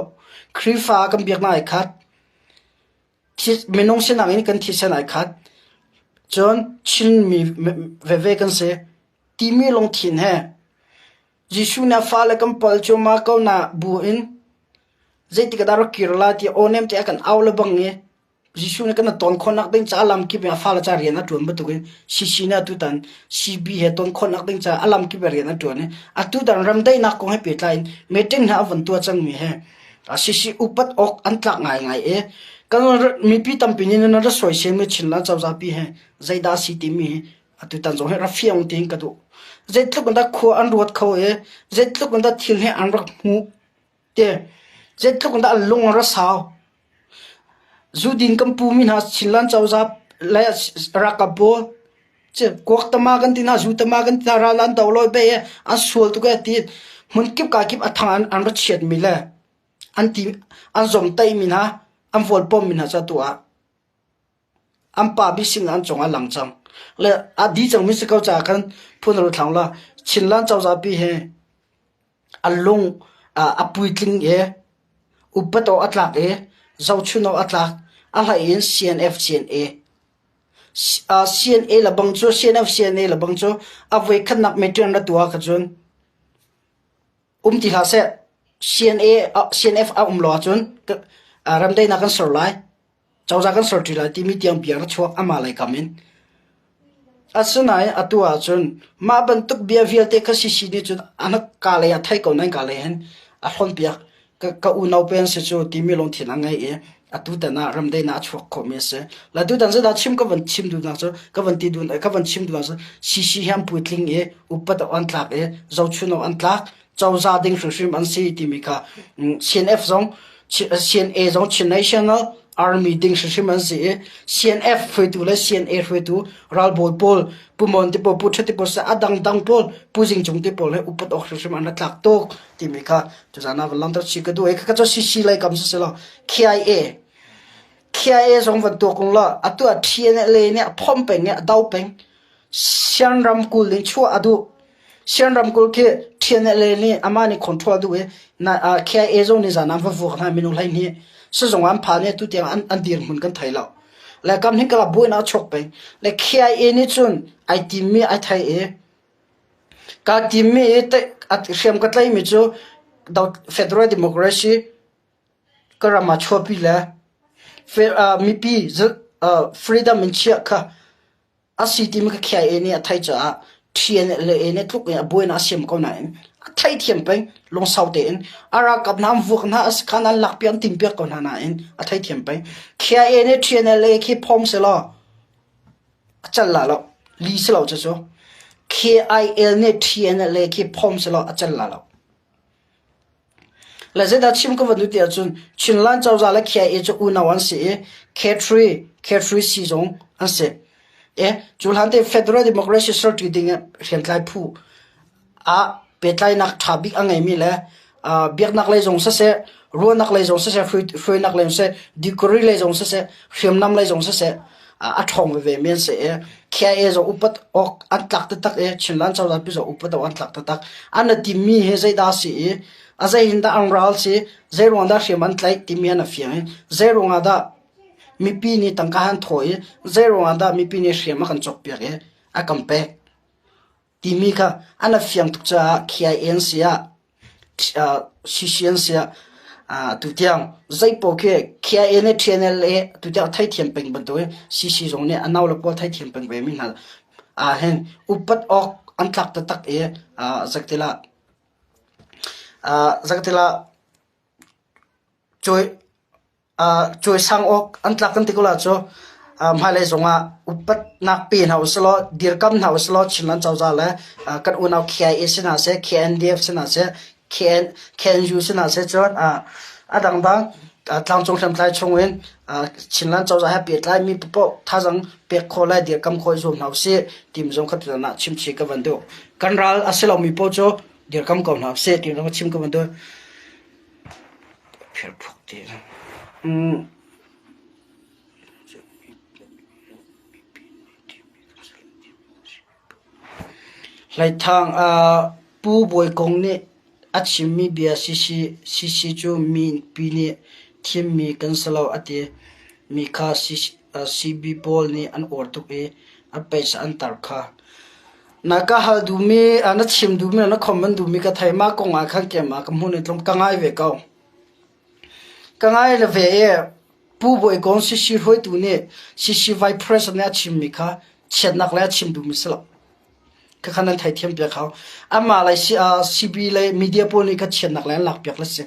Khrihfa kan biaknak ai khat. Minung sinak in kan thisen ai khat. Cun Chinmi veve kan si. Timi lungthin he Jesuh nih a fale kan pal cuahmah ko na bu in zeitik ah dah rak kir lai ti aw nem te a kan au le bang i Jesuh nih kan ton khawhnak ding caah lamkip in a fale ca rian a ṭuan bantukin CC nih atutan CB he ton khawhnak ding caah a lamkip in rian a ṭuan i atutan remdaihnak kong he pehtlai in meeting hna a von tuah cangmi he CC upat awk an tlak ngaingai i kan mipi tampi nih nan ra sawiselmi Chinland cozah pi he zeidah a si timi hi atutan zong hi ra fiang tiin ka duh. Zeitluk in dah khua an ruat kho i zeitluk in dah thil hi an rak hmuh ti zeitluk in dah an lung a ra sau. Zudin kan pumi hna Chinland cozah le ralkap pawl kuak tama kan ti hna, zu tama kan ti hna, ral an do lawi bei i an sual tuk ee ti hmunkip kakip a thang an ra chiatmi le an ti an zomtaihmi hna, an vawlpawmmi hna cu atu ah an pa bik sinah an cungah a lang cang. Le a di cangmi si ko caah khan phun ru thlang la Chinland cozah pi hi a lung a puitling i upat awk a tlak i zohchun awk a tlak. A hlei in CNF CNA. CNA le bang cu CNF CNA le bang cu a voikhatnak meeting ra tuah kha cun um ti hlah seh. CNA CNF a um lo ahcun remdaihnak kan ser lai. Cozah kan ser ṭi lai timi tiang bia ra chuak amah lei kam in. Asinain atu ahcun mah bantuk bia vialte kha CC nih cun an ka lei ah thei ko nan ka lei hin a hlonpiak. Ka, ka unau pe an si cu timi lungthin a ngei i atu tan ah remdaihnak a chuak khawhmi a si. La tutan zeidah chim ka van chim duhnak cu ka van ti duh ka van chim duhnak cu CC hi an puitling i upat awk an tlak i zohchun awk an tlak. Cozah ding hrimhrim an si timi kha CNF zong CNA zong Chin National Army ding hrimhrim an si i CNF hruaitu le CNA hruaitu ralbawi pawl Pu Mon te pawl Pu Ṭhet te pawl a dangdang pawl Pu Zing Cung te pawl he upat awk hrimhrim an ra tlak tuk timi kha tuzaan ah van langhter chih ka duh i khakha cu CC lei kam si lo KIA KIA zong van tuak ung law atu ah TNLA nih a phomh peng i a do peng Sian ramkulh in chuah a duh. Sian ramkulh khi TNLA nih amah nih control a duh i KIA zong nih zan an va vuak hna minung 12 sizung an phan i atu tiang an, an dirhmun kan thei lo. Le kam hin kala buainak a chuak peng. Le KIA nih cun ai timmi ai thei i ka timmi i hriam ka tlaimi cu Federal Democracy ka ram ah chuahpi le mipi freedom in chiah kha A si timi kha KIA nih a theih caah TNLA nih tluk in a buainak a siam ko nain a theithiam peng lungsau tein a ralkap hna an vuak hna a si khan an lakpiak an timpiak ko hna nain a theithiam peng. KIA nih TNLA khi phawm selaw a cal la lo li si lo cucu KIL nih TNLA khi phawm selaw a cal la lo. Le zeidah chim ka van duh ti ahcun Chinland cozah le KIA cu unau an si i K3, K3 si zong an si. E, cu hlan te Federal Democracy Serṭi ding ah hriamtlai phu ah pehtlainak ṭha bik a ngeimi le uh, biaknak lei zong siseh, ruahnak lei zong siseh, hruainak lei zong siseh, degree lei zong siseh, hriamnam lei zong siseh, a ṭhawng veve mi an si i KIA zong upat awk an tlak taktak i Chinland cozah pi zong upat awk an tlak taktak. An a timmi hi zeidah a si i a zei hin dah an ral si, zei ruang dah hriam an tlaih timi an a fiang i zei ruangah dah mipi nih tangka an thawh i zei ruangah dah mipi nih hriam a kan cawkpiak i a kan pek timi kha an a fiang tuk caah KIA an si ah CC an si ah tutiang zeipaoh khi KIA nih TNLA tutiang theithiam peng bantukin CC zong nih a nau le pawl theithiam peng ve mi hna ahhin upat awk an tlak taktak i zaktilah zaktilah cuai Cawisang awk an tlak kan ti ko la cu hmailei zongah upatnak pe hna usilaw dirkam hna usilaw Chinland cozah le kan unau KIA si hna seh, KNDF si hna seh, KN, KNU si hna seh cun a dangdang tlangcung hriamtlai chungin Chinland cozah he pehtlaimi paoh thazaang pek khawh le dirkam khawh i zuam hna usih timi zong kha tutan ah chimchih ka van duh. Kan ral a si lomi paoh cu dirkam ko hna usih timi zong chim ka van duh. Hleithang ah Pu Bawi Kung nih a chimmi bia CC cu mipi nih thimmi kan si lo a ti mi kha CB pawl nih an uar tuk i a page an tar kha. Na ka hal duhmi, na chim duhmi le na comment duhmi ka thei. Mah kong ah khan keimah ka hmun in tlung ka ngai ve ko. Ka ngai le ve i Pu Bawi Kong CC hruaitu nih CC Vice President nih a chimmi kha chiatnak le a chim duhmi si lo. Khakha nan theithiam piak hau. Amah le CB le media pawl nih kha chiatnak le an lakpiak le si.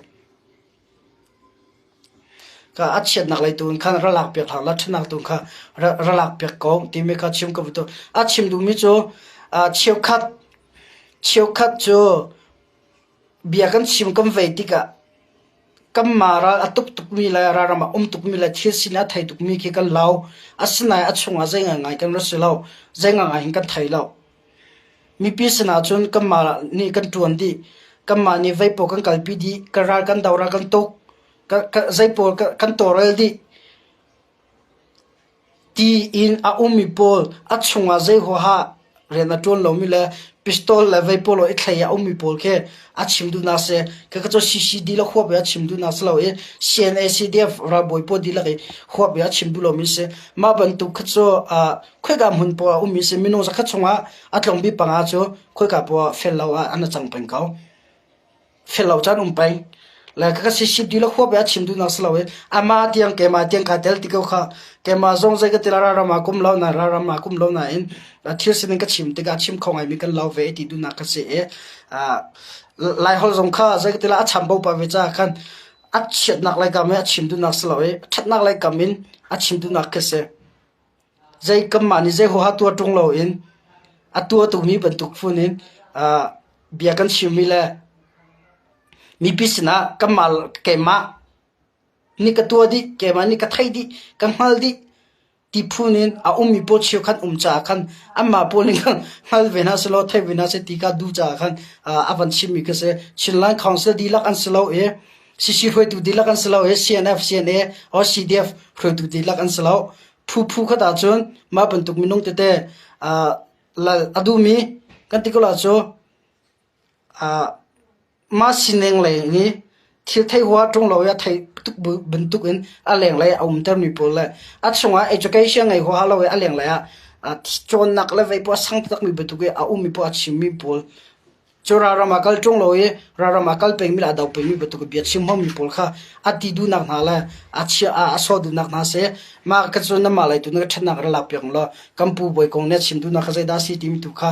Ka a chiatnak lei tu in khan ra lakpiak hlah la ṭhatnak tu kha ra lakpiak ko timi kha chim ka duh. A chim duhmi cu cheukhat cheukhat cu bia kan chim kan vei tikah kanmah ral a tuk tukmi le ralram a um tukmi le thil sining a thei tukmi khi kan lau. Asinain a chungah zei ngaingai kan ra si lo. Zei ngaingai hin kan thei lo. Mipi sinah cun kanmah nih kan ṭuan dih. Kanmah nih vei pawl kan kalpi dih. Kan ral kan do ral kan tuk. Zei pawl kan tawlrel dih. Tiin a ummi pawl a chungah zei huaha rian a ṭuan lomi le pistol le vei pawl i thlei a ummi pawl khi a chim duhnak si. Khakha cu CC dihlak huap i a chim duhnak si lo i CNA CDF ralbawi pawl dihlak i huap i a chim duh lomi si. Mah bantuk kha cu khoika hmun poah a ummi si. Minung zakhat chungah a tlawmbi panga cu khoika poah fel lo ah an cang peng ko. Fel lo caan um peng. Le ka si di le huap a chim duhnak si lo i amah tiang keimah tiang kaa tel ti ko kha. Keimah zong zei ka ti la ram ah kum lo na ram ah kum lo nain thil sining ka chim tikah chim kho ngaimi kan lo ve ti duhnak ka si i Laiholh zong kha zei ka ti la a chambau pah ve caah khan a chiatnak lei kam in a chim duhnak si lo i a ṭhatnak lei kam in a chim duhnak khi si. Zei kanmah nih zei huaha tuah ṭung loin a tuahtu-mi bantuk phun in bia kan chimmi le mipi sinah kanmah keimah nih ka tuah dih, keimah nih ka theih dih, ka hngal dih ti phun in a ummi pawl cheukhat um caah khan anmah pawl nih khan hngal ve hna sehlaw thei ve hna seh ti kha duh caah khan a van chimmi khi si. Chinland Council dihlak an si lo i CC hruaitu dihlak an si lo i CNF, CNA or CDF hruaitu dihlak an si lo. Phu phu khat ahcun mah bantuk minung tete lal a duhmi kan ti ko la cu mah sining lei nih thil thei hua ṭung lo i a theih tuk bantuk in a lenglei a umtermi pawl le a chungah education ngei huaha lo i a lenglei ah cawnnak le vei pawl a sang takmi bantuk i a ummi pawl a chimmi pawl Cu ralram ah kal ṭung lo i ralram ah kal pengmi le a do pengmi bantuk bia chim hmangmi pawl kha a ti duhnak hna le a chia a sawh duhnak hna si. Mah ka cu nanmah lei tu na ka ṭhatnak ra lak piak law kan pu bawi kong nih a chim duhnak kha zeidah a si timi tu kha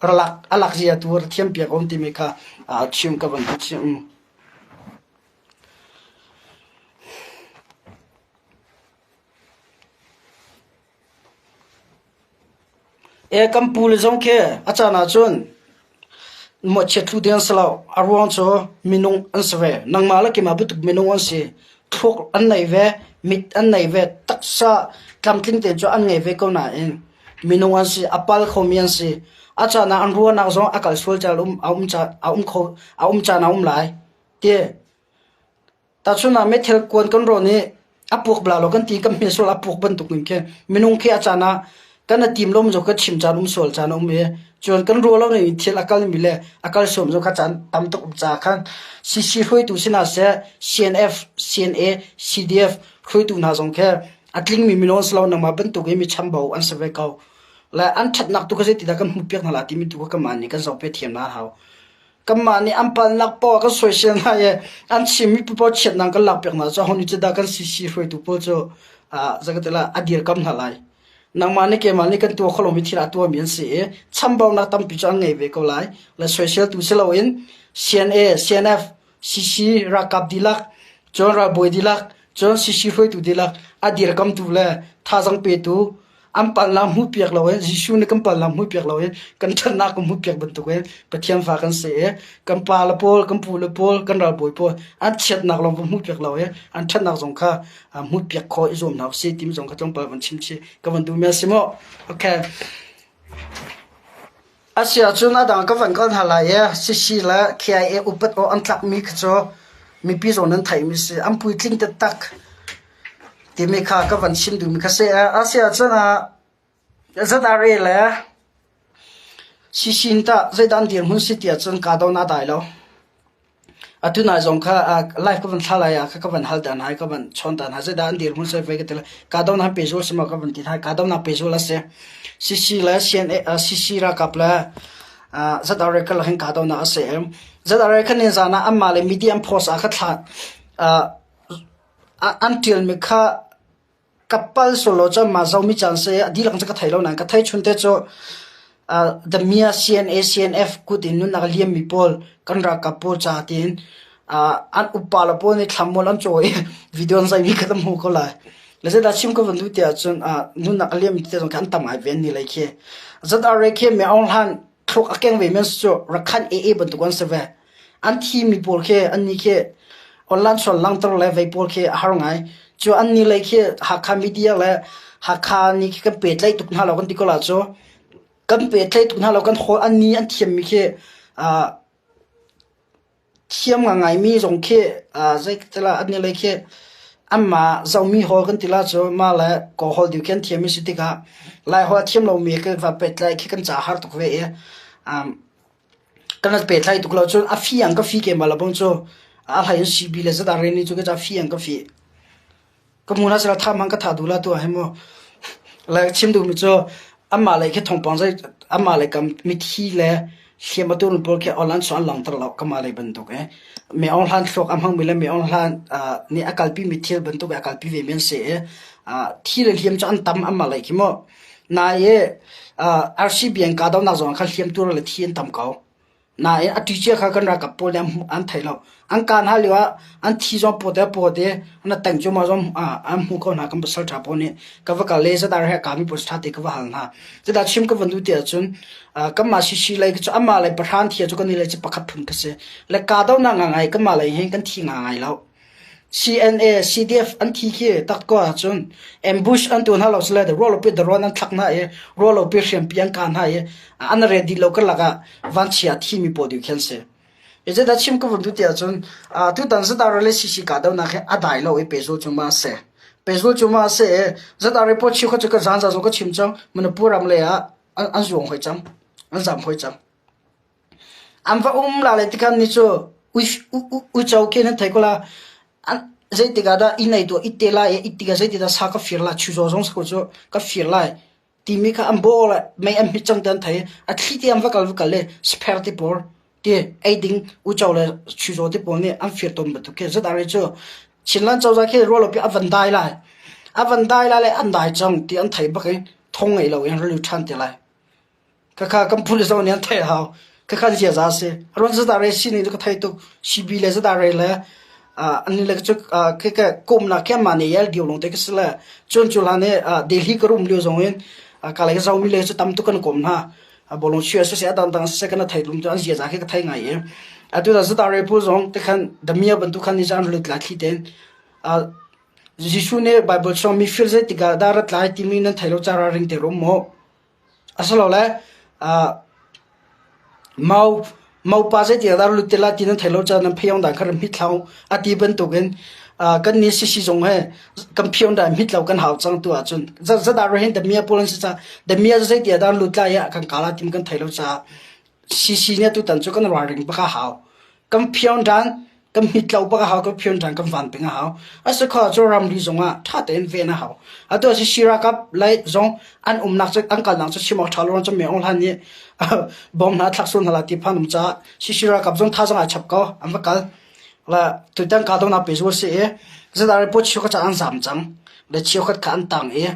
ra lak a lak zia tu ra thiam piak um timi kha chim ka van chim. Kan pule zong khi a caan ahcun mawhchiat thlu ding an si lo. A ruang cu minung an si ve. Nangmah le keimah bantuk minung an si. Thluak an nei ve, mit an nei ve, taksa tlamtling tein cu an ngei ve ko nain minung an si, a pal khomi an si. A caan ah an ruahnak zong a kal sual caan um, a um caan a um kho a um caan a um lai. Ti Tahchun ah meithal kuan kan rawn i a puak bala lo kan ti kan hme sual a puak bantuk in khin minung khi a caan ah kan a tim lo zong kan chim caan um sual caan a um i cun kan ruah lo ning thil a kal mi le a kal suam zong kha caan tam tuk um caah khan CC hruaitu sinah seh CNF, CNA, CDF hruaitu hna zong khi a tlingmi minung an si lo nangmah bantuk i mi chambau an si ve ko. Le an ṭhatnak tu kha zeitidah kan hmuhpiak hna la timi tu kha kanmah nih kan zohpiak thiam hna a hau. Kanmah nih an palnak paoh kan soisel hna i an chimmi pipaoh chiatnak kan lakpiak hna cu aho nih cu dah kan CC hruaitu pawl cu zeikatilah a dirkam hna lai. Nangmah nih keimah nih kan tuah kho lomi thil a tuahmi an si i chambaunak tampi cu an ngei ve ko lai. Le soiseltu si loin CNA, CNF, CC ralkap dihlak, cun ralbawi dihlak, cun CC hruaitu dihlak a dirkamtu le thazaang petu an palnak hmuhpiak loin Jesuh nih kan palnak hmuhpiak loin kan ṭhatnak kan hmuhpiak bantukin Pathian fa kan si i kan pa le pawl kan pu le pawl kan ralbawi pawl an chiatnak lawng va hmuhpiak lo i an ṭhatnak zong kha hmuhpiak khawh i zuam hna usih timi zong kha tlawmpal van chim chih ka van duhmi a si mu. Okay. A si ahcun a dang ka van kal hna lai i CC le KIA upat awk an tlakmi kha cu mipi zong nan theihmi si. An puitling taktak timi kha ka van chim duhmi kha si. A si ahcun ZRA le CC in tah zeidah an dirhmun si ti ahcun kahdohnak a dai lo. Atu nai zong kha live ka van thla lai ah kha ka van hal ta hna i ka van chawn ta hna. Zeidah an dirhmun si vei ka ti lai. Kahdohnak pehzul si maw ka van ti hna. Kahdohnak pehzul a si. CC le CNA, CC ralkap le ZRA karlak hin kahdohnak a si. ZRA kha nizan ah anmah le media an post ah kha thla an ṭialmi kha Ka pal sual lo cun mah zomi caan si a dihlak cu ka thei lo nain ka thei chun te cu The Mia CNA CNF kut in nunnak a liammi pawl kan ralkap pawl ca tiin an upa le pawl nih thlamual an cawi i video an zaimi kha kan hmuh ko lai. Le zeidah chim ka van duh tiah cun nunnak a liammi te zong khi an tam ngai ve an ni lei khi. ZRA khi Myo Aung Hlan thluak a keng ve men cu Rakhan AA bantuk an si ve. An thimi pawl khi annih khi online sual langhter le vei pawl khi a har ngai. Cu annih lei khi Hakha media le Hakha nih khi kan pehtlaih tuk hna lo kan ti ko la cu. Kan pehtlaih tuk hna lo kan hawl annih an thiammi khi uh, thiam ngaingaimi zong khi uh, zei tila annih lei khi. Anmah zohmi hawl kan ti la cu mah le Kawl holh dih khi an thiam i si tikah Laiholh a thiam lomi kan va pehtlaih khi kan ca har tuk ve i kan rak pehtlaih tuk lo cun a fiang ka fi keimah le bang cu a hlei in CB le ZRA nih cu ka ca fiang ka fi. Ka hmu hna sila tha hmang ka tha duh la tu ah hi mu. Le chim duhmi cu anmah lei khi thawngpang zei anmah lei kam mithi le hliam a tuarmi pawl khi online chung an langhter lo kanmah lei bantuk i mi Aung Hlan thluak a hmangmi le mi Aung Hlan nih a kalpimi thil bantuk i a kalpi vemi an si i thi le hliam cu an tam anmah lei khi mu. Nain RCB an kahdohnak zong ah khan hliam tuar le thi an tam ko. Nain a ṭicia kha kan ralkap pawl nih an thei lo. An kaan hna lio ah an thi zong pawt a pawt i an tank cu mah zong an hmu ko hna kan pasal ṭha pawl nih ka va kal i zadar he a kaami pawl ṭha te ka va hal hna. Cudah chim ka van duh ti ahcun kanmah CC lei cu amah lei pahran thi cu kan i lei cu pakhat phun ka si. Le kahdohnak ngangai kanmah lei hin kan thi ngangai lo. CNA, CDF an thi khi tak ko ahcun ambush an tuah hna lo sile ruahlopi darawn an thlak hna i ruahlopi hriampi an kah hna i an ready lo karlak ah vanchia a thimi pawl deuh khi an si. Zeidah chim ka vun duh ti ahcun tutan ZRA le CC kahdohnak hi a dai lo i pehzul cu ma a si. Pehzul cu ma a si i ZRA pawl cheukhat cu ka zaanza zong ka chim cang Manipur ram lei ah an zuang hoi cang. An zam hoi cang. An va um la le tikhan ni cu uico khi nan thei ko la. Zeitik ah dah inn ei tuah it te lai i it tikah zeitik dah sa ka fir lai, chuzaw zong sa ko cu ka fir lai timi kha an bawh le mei an hmit cang ti an thei. A thli te an va kal va kal le spher ti pawl ti ei ding uico le chuzaw ti pawl nih an fir tawn bantuk khi zat-are cu Chinland cozah khi ruahlopi a van dai lai. A van dai lai le an dai cang ti an thei bak i thong ngei lo in rili ṭhan te lai. Khakha kan phun zong nih an theih a hau. Khakha ziaza a si. A ruang zadare sining cu ka thei tuk. CB le zadare le an le cu ke kumnak khi anmah nih yel dio lawng te ka si le cun cu hlan i Delhi ka rum lio zong in ka lei ka zomi le cu tam tuk kan kawm hna. Bawlung chuah siseh a dangdang siseh kan thei lum cu an ziaza khi ka thei ngai i atu da zadare pawl zong tikhan damia bantuk khan ni cu an lut lai thli tein Jesuh nih Bible chung mifir zeitik ah dah rat lai timi nan thei lo ca ralring te rum maw? Asilole mau maupa zeiti ah dah lut te lai ti nan thei lo caah nan phei dan kha ram hmit hlah u a ti bantukin kan nih sisi zong he kan phion dan hmit lo kan hau cang tu ahcun zadah hin damia pawl an si caah damia zeiti ah dah lut lai ah kan kala tim kan thei lo caah CC nih tutan cu kan ralring bak a hau. Kan phion dan kan hmit lo bak a hau, kan phion dan kan van peng a hau. A si kho cu ramri zong ah ṭha tein ven a hau. Atu a si Sirakap lei zong an umnak cu an kalnak cu chim awk ṭha lo cu me ong hlan nih bom hna thlak sul hna la ti phan um caah CC ralkap zong thazaang ai chap ko an va kal. La tutan kahdohnak pe zu a si i zadar po chiu kha an zam cang. Le chiu khat kha an tang i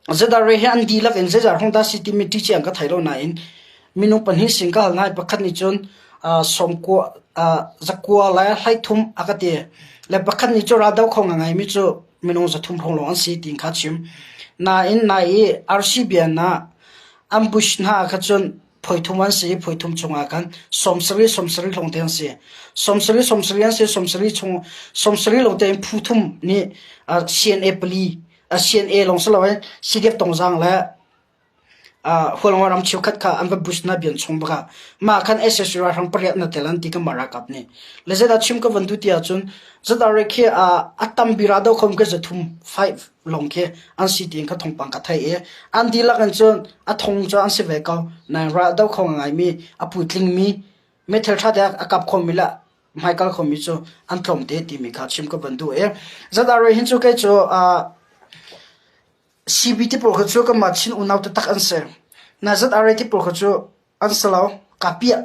Zadar hi an dihlak in zeizat hrawng dah a si timi ṭihciang ka thei lo nain minung pahnih sin ka hal hna i pakhat nih cun zakua le hleithum a ka ti. Le pakhat nih cun raldoh kho ngaingaimi cu minung 300 hrawng lawng an si tiin kha a chim. Nain nai i RC bian ah ambush hna kha cun phoithum an si i phoithum chungah khan 70 70 lawngte an si. 70 70 an si 70 chung 70 lawngte in phu thum nih CNA pali CNA lawng si loin CDF Tongzang le Hualngo ram cheukhat kha an va bus hna bian chung bak ah mah khan SSC ralhrang pariat na tel an ti kanmah ralkap nih. Le zeidah chim ka van duh ti ahcun ZRA khi a tam bira do khom ke 300 5 lawng khi an si tiin kha thawngpang ka thei i an dihlak in cun a thong cu an si ve ko nain ral do kho ngaimi a puitling mi meithal ṭha te a kap khomi le hmaikal khomi cu an tlawm te timi kha chim ka van duh i ZRA hin cu kei cu CB ti pawl kha cu kanmah Chin unau taktak an si. Na ZRA ti pawl kha cu an si lo. Kapiah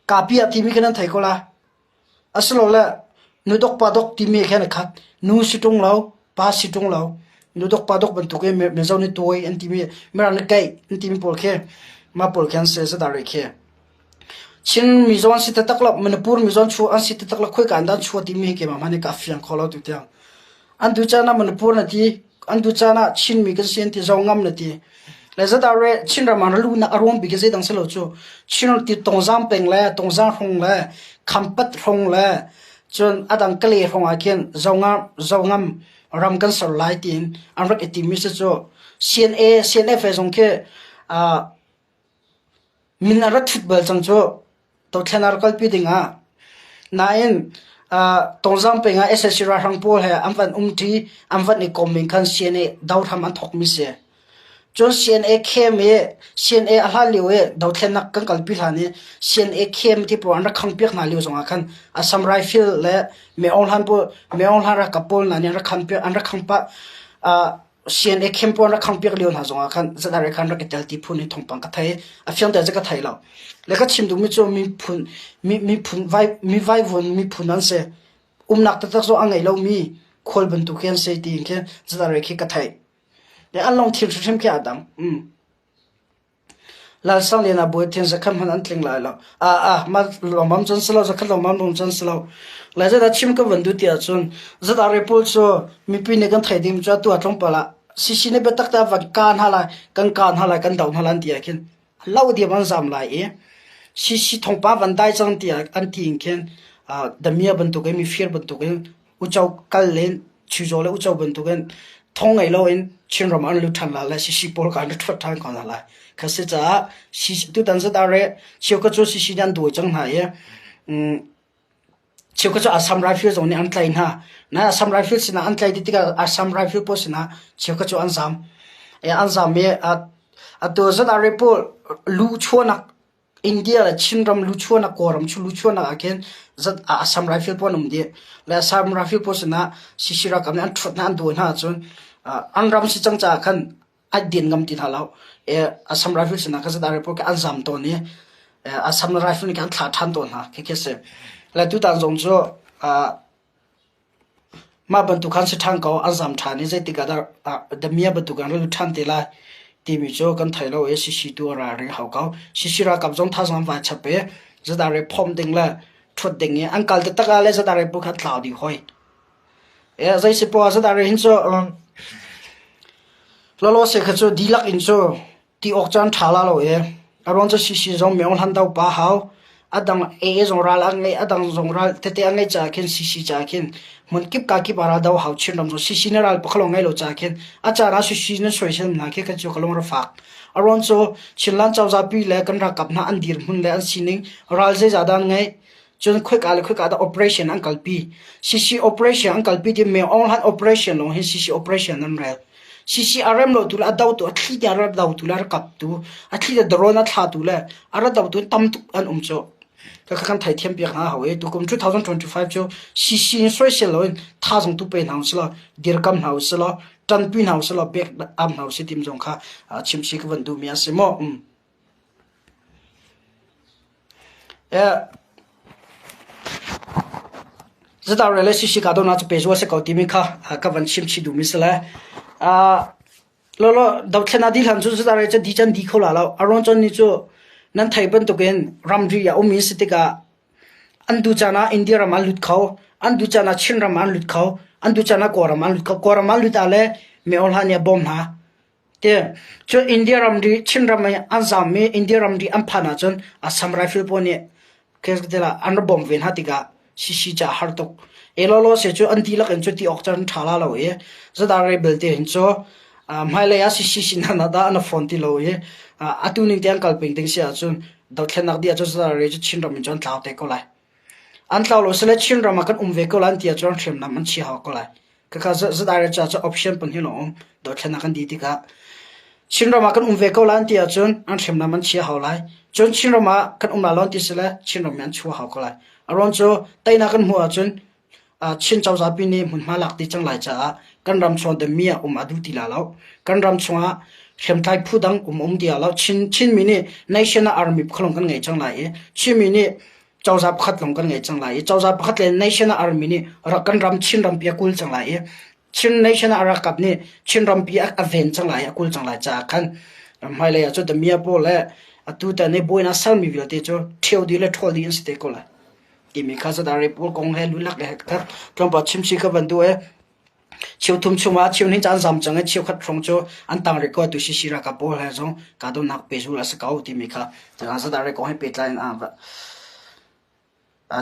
kapiah timi kha nan thei ko la. Asilole nudok padok timi khan a khat. Nu si ṭung lo, pa si ṭung lo. Nudok padok bantuk i Mizo nih tuai an timi, Mirang nih keih an timi pawl khi mah pawl khi an si ZRA khi. Chin mizaw an si taktak lo, Manipur mizaw an si taktak lo, khoika in dah an chuah timi hi keimah hmanh nih kaa fiang kho lo tutiang. An duh caan ah Manipur na ti, an duh caan ah Chinmi kan si an ti, Zongam na ti. Le zadare Chinram ah luhnak a ruang bik hi zeidang si lo cu Chin ti Tongzang peng le Tongzang hrong le Khampat hrong le cun adang Kale hrong ah khin Zongam Zongam ram kan ser lai tiin an rak i timi si cu CNA CNF zong khi Min a rat ṭhut bal cang cu dothlen a rak kalpi dingah. Nain. Tongzang peng ah sac ralhrang pawl he an van umṭi, an van i kom in khan CNA dohram an thawkmi si. Cun CNA camp i CNA a hlan lio i dothlennak kan kalpi hlan i CNA camp ti pawl an rak khangpiak hna lio zongah khan Assam Rifle le Myo Aung Hlan pawl Myo Aung Hlan ralkap pawl hna nih an rak khampiak an rak khang pah. CNA camp pawl an rak khangpiak lio hna zongah khan ZRA khan rak i tel ti phun in thawngpang ka thei. A fiangte cu ka thei lo. Le ka chim duhmi cu miphun mi miphun vai mi vaivuan miphun an si. Umnak taktak zong a ngei lomi khual bantuk khi an si tiin khin ZRA khi ka theih. Le an lungthin hrimhrim khi aa dang. Lalsang lian ah Bawi zakhat hmanh an tling lai lo. Mah lawmmam cun si lo, zakhat lawmmam lawng cun si lo. Lai zeidah chim ka van duh ti ahcun ZRA pawl cu mipi nih kan theih ding cu atu ah tlawmpal ah CC nih biatak te ah van kaa hna lai, kan kaa hna lai, kan doh hna lai an ti ah khin lo diam an zam lai i CC thawngpang van dai cang tiah an ti in khin damiah bantukin mifir bantukin uco kal len chuzaw le uco bantukin thong ngei loin Chinram an lut ṭhan lai le sisi pawl ka an ṭhuat ṭhan ko hna lai. Kha si caah tutan zat ah re cheukhat cu sisi nih an dawi cang hna i cheukhat cu Assam Rifle zong nih an tlaih hna. Na Assam Rifle sinah an tlaih tikah Assam Rifle pawl sinah cheukhat cu an zam. An zam i atu zat ah re pawl lu chuahnak India le Chinram luchuahnak Kawlram cu luchuahnak ah khin zat Assam Rifle pawl an um dih. Le Assam Rifle pawl sinah CC ralkap nih an ṭhuat hna an dawi hna ahcun an ram si cang caah khan an din ngam ti hna lo. Assam Rifle sinah khan zat pawl khi an zam tawn i Assam Rifle nih khan an thlah ṭhan tawn hna. Khikhi a si. Le tutan zong cu Mah bantuk khan si ṭhan ko, an zam ṭhan i zeitik ah dah damiah bantuk in an lut ṭhan te lai timi cu kan thei lo i CC tu a ralring hau ko. CC ralkap zong thazaang an vai chap i zadar i phomh ding le ṭhuat ding i an kal taktak ah le zadar i bu kha an tlau dih hoi. Zei si poah zadar i hin cu lawlawse kha cu dihlak in cu Ti awk caan ṭha la lo i a ruang cu CC zong Myo Hlan do pa hau. A dang AA zong ral an ngei, a dang zong ral tete an ngei caah khin CC caah khin hmun kip ka kip ah ral do hau Chinram zong CC nih ral pakhat lawng ngei lo caah khin a caan ah CC nan soisel hna khi kan cu ka lung ra fak. A ruang cu Chinland cozah pi le kan ralkap hna an dirhmun le an sining ral zeizah dah an ngeih cun khoika le khoika dah operation an kalpi. CC operation an kalpi ti Myo Aung Hlan operation lawng hin CC operation an rel. CC a rem lo tu le a do tu a thli te a ra do tu le a ra kap tu a thli te drone a thla tu le a ra do tu tam tuk an um cu. Ka kan theithiam piak hna hau i tukum 2025 cu CC in soisel loin thazang tu pe hna usih law dirkam hna usih law ṭanpi hna usih law pek am hna usih tim zong kha chim si ka van duhmi a si maw. Zedah le CC kahdohnak cu pehzulh a si ko timi kha ka van chim chih duhmi si le dothlen dih hlan cu zedah cu di can di kho la lo. A ruang cun ni cu nan theih bantukin ramri a ummi si tikah an duh caan ah India ram an lut kho, an duh caan ah Chin ram an lut kho, an duh caan ah Kawlram an lut kho. Kawlram an lut ah le Myo Hla nih a bawm hna. Cun India ramri Chinram i an zaam i India ramri an phan ahcun Assam Rifle pawl nih an ra bawmh ve hna tikah CC ca a har tuk. Lawlawse cu an dihlak in cu ti awk cu an ṭha la lo i zadar belte hin cu hmailei ah CC sin ah dah an fawn ti lo i atu ning te an kal peng ding si ahcun dothlennak dih ahcun zadar cu Chinram in cun an tlau te ko lai. An tlau lo sile Chinram ah kan um ve ko lai an ti ahcun hriamnam an chia hau ko lai. Khakha zadar ca cu option pahnih lawng um. Dothlennak kan dih tikah Chinram ah kan um ve ko lai an ti ahcun an hriamnam an chia hau lai. Cun Chinram ah kan um lai lo an ti sile Chinram nih an chuah hau ko lai. A ruang cu teinak kan hmuh ahcun Chin cozah pi nih hmunhma lak ti cang lai caah kan ram chung dami ah um a duh ti la lo. Kan ram chungah hriamtlai phu dang um um ti lo. Chin Chinmi nih national army pakhat kan ngei cang lai i Chinmi nih cozah pakhat lawng kan ngei cang lai i cozah pakhat le national army nih kan ram Chin rampi a kul cang lai i Chin national ralkap nih Chin rampi a ven cang lai a kul cang lai caah khan hmailei ah cu damia pawl le atu tan i buainak sermi vialte cu ṭhio dih le ṭhawl dih an si te ko lai timi kha zadar pawl kong he lulak le kha tlawmpal chimsi kha van duh e Cheuthum chungah cheuhnih caan zam cang i cheukhat hrawng cu an tang rih ko. Atu CC ralkap pawl he zong kahdohnak pehzulh a si ko timi kha zedah kong he pehtlai in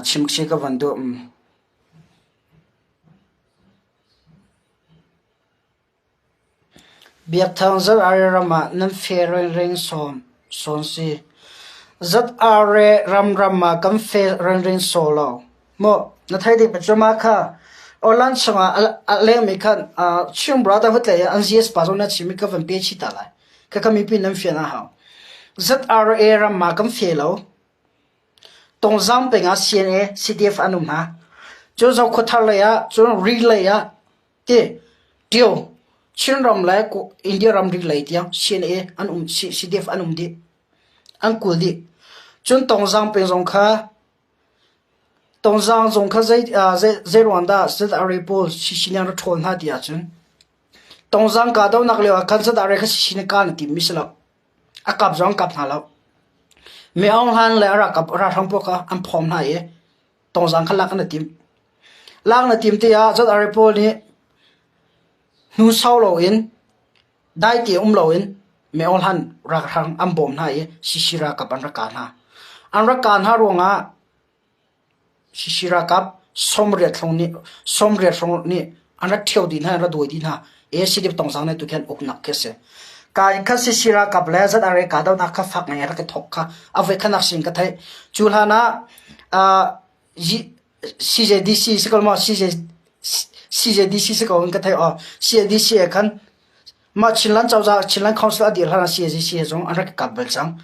chim si ka van duh. Biaktheng ZRA ram ah nan fe renring sawn sawn si. ZRA ram ram ah kan fe renring saw lo. Maw? Na thei ding cu mah kha Orlan chungah a lengmi khan Chin Brotherhood lei an GS pa zong na chimmi ka van pe chih ta lai. Khakha mipi nan fian a hau. ZRA ram ma kan fe lo. Tongzang peng ah CNA, CDF an um hna. Cun Zokhawthar lei ah, cun Ri lei ah, ti Tio, Chinram le India ramri lei tiang CNA an um, CDF an um dih. An kul dih. Cun Tongzang peng zong kha Tongzang zong kha zei, zei, zei ruang dah ZRA pawl CCN ra ṭhawl hna ti ahcun Tongzang kahdohnak lio ah khan ZRA kha CCN ka na timmi si lo. A kap zong an kap hna lo. Mi Aung Hlaing le a ralkap ralhrang pawl kha an phawm hna i tongzang kha lak an i tim. Lak an i tim tikah ZRA pawl nih hnu sau loin dai te um loin Mi Aung Hlaing ralhrang an bawm hna i CC ralkap an rak kah hna. An rak kah hna ruangah CC ralkap 80 hrawng nih 80 hrawng nih an rak ṭhio dih hna, an rak dawi dih hna. ACD tongzang nih tukhian uknak khi a si. Ka in khan CC ralkap le ZRA kahdohnak kha fak ngai rak i thawk kha a voikhatnak sin ka theih. Cu hlan ah CJDC si ko maw CJ CJDC si ko in ka theih aw CJDC ah khan Mah Chinland cozah Chinland Council a dir hlan ah CACC he zong an rak i kap bal cang.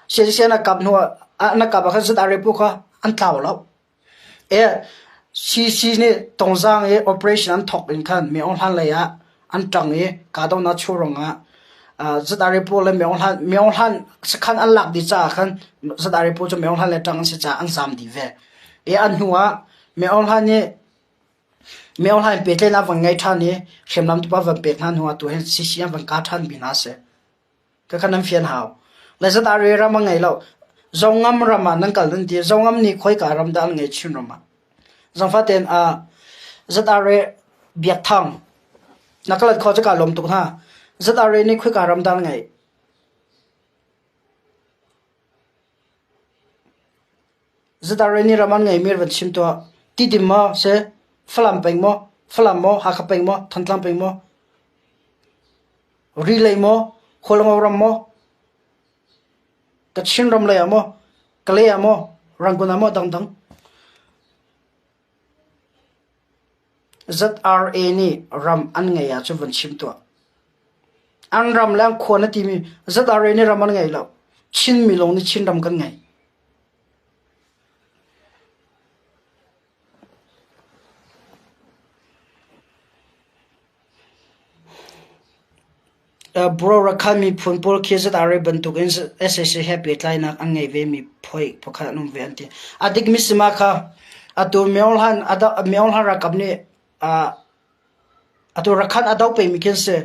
CACC an kap hnu ah an kap ah khan ZRA pu kha an tlau lo. E CC nih Tongzang i operation an thawk in khan Myo Hlan lei ah an ṭang i kahdohnak chuah ruangah ZRA pawl le Myo Hlan Myo Hlan sakhan an lak dih caah khan ZRA pawl cu Myo Hlan lei ṭang an si caah an zaam dih ve. E an hnu ah Myo Hlan nih Myo Hlaing pehtlaihnak van ngei ṭhan i hriamnam tupa van pek hna hnuah tu hin CC an van kah ṭhanmi hna a si. Khakha nan fian hau. Le ZRA ram a ngei lo. Zongam ram ah nan kal nan ti. Zongam nih khoika ram dah an ngei Chin ram ah. Zangfah tein ZRA Biakthang na ka lat kho cu kaa lawm tuk hna. ZRA nih khoika ram dah an ngeih? Zadarei nih ram an ngeimi van chim tuah. Tidim maw si? Falam peng maw? Falam maw? Hakha peng maw? Thantlang peng maw? Rilei maw? Hualngo ram maw? Kachin ram lei ah maw? Kalay ah maw? Rangoon ah maw? Dangdang. ZRA nih ram an ngeih ahcun van chim tuah. An ram le an khua na timi ZRA nih ram an ngei lo. Chinmi lawng nih Chin ram kan ngei. Bro Rakhine miphun pawl khi ZRA bantukin sac he pehtlainak an ngei vemi phuai pakhat an um ve an ti. A dikmi si ma kha atu Myo Hlan ralkap nih atu Rakhine a doh pengmi khi an si.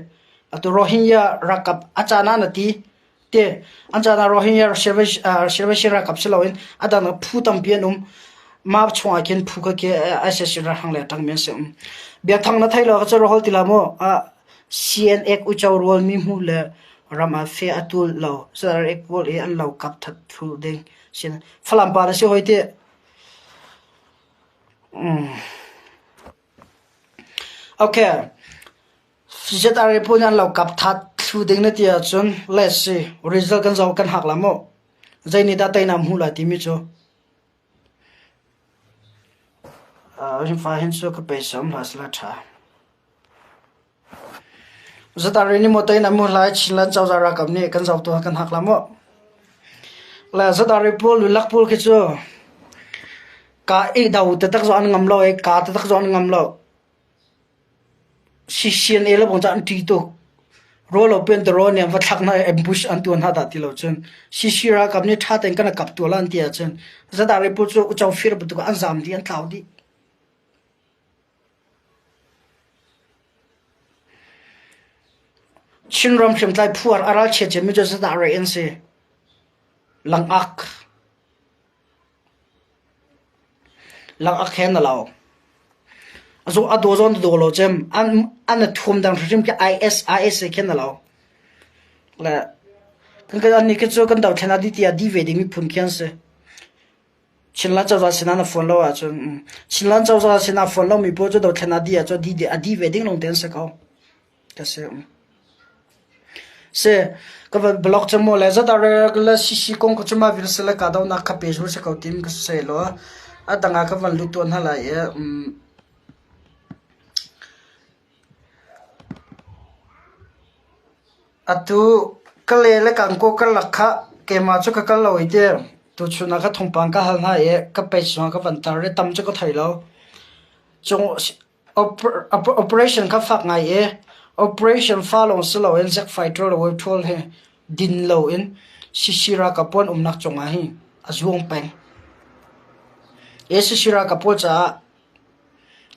Atu Rohingya ralkap a caan ah na ti. Te an caan ah Rohingya Salvation ralkap si loin a dang phu tampi an um. Mah chungah khin phu kha khi sac ralhrang le a ṭangmi an si. Biathang na thei lo ka cu ra hol ti la mu. CNA uico rual mi hmuh le ram ah fe a tul lo. ZRA pawl i an lo kap that thlu ding. Falam pa na si hoi ti. Okay. ZRA pawl nih an lo kap that thlu ding na ti ahcun let's see. Result kan zoh kan hak la mu. Zei nih dah teinak hmuh lai timi cu. Rinfa hin cu ka pe sam hlah sala ṭha. Zatari nih maw tein a mu hlai Chinland cozah ralkap nih kan zohtu kan hak la maw? Le zatari pawl lulak pawl khi cu ka i do taktak zong an ngam lo i ka taktak zong an ngam lo. CCNA le bang cu an ṭih tuk. Rawl lo pen taraw nih an va thlak hna i ambush an tuah hna dah ti lo cun CC ralkap nih ṭha tein kan kap tuah la an ti ahcun zatari pawl cu uco fir bantuk ah an zaam dih an tlau dih. Chinram hriamtlai phu a ralchia cemmi cu zeidah rei an si? Langak. Langak he na lo. A daw zawn daw lo cem. An an thuam dang hrimhrim khi IS IS he khin na lo. Le kan kan an nih khi cu kan dothlen a di tiah di ve dingmi phun khi an si. Chinland cozah sinah na fuan lo ahcun Chinland cozah sinah fuan lomi pawl cu dothlen a dih ahcun a dih ve ding lawng te an si ko. Ka si. Si, ka van blog cu mu le zat le CC kong ka cu ma vil sile ka donak kha pe zu si ko tim ka se lo. A dang ah ka van lut tuah hna lai i atu ka le le kangkaw karlak kha keimah cu ka kal lo i ti tuchun ah ka thawngpang ka hal hna i ka page zongah ka van tar i tam cu ka thei lo. Cung Operation kha fak ngai i operation fa lawng si loin zack fighter le wave he din loin CC ralkap pawl an umnak cungah hin a zuang peng. Hi CC ralkap pawl caah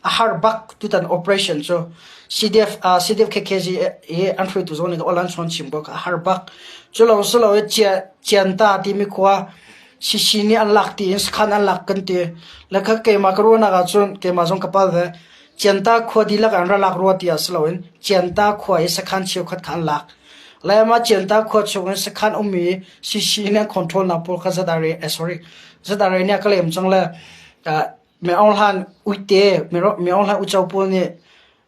a har bak tutan operation cu CDF CDF KKG i an hruaitu zong nih aw an chawn chim ko a har bak. Cu lawng si lo i Cianta timi khua CC nih an lak tiin sakhan an lak kan ti. Le kha keimah ka ruahnak ahcun keimah zong ka pal ve. Cianta khua dihlak an ra lak rua ti ah si loin Cianta khua i sakhan cheukhat kha an lak. Le mah Cianta khua chung in sakhan ummi CC nih an control nak pawl kha ZRA, eh, sorry, ZRA nih a ka lem cang le Me Aung Hlan uite, Me Aung Hlan uco pawl nih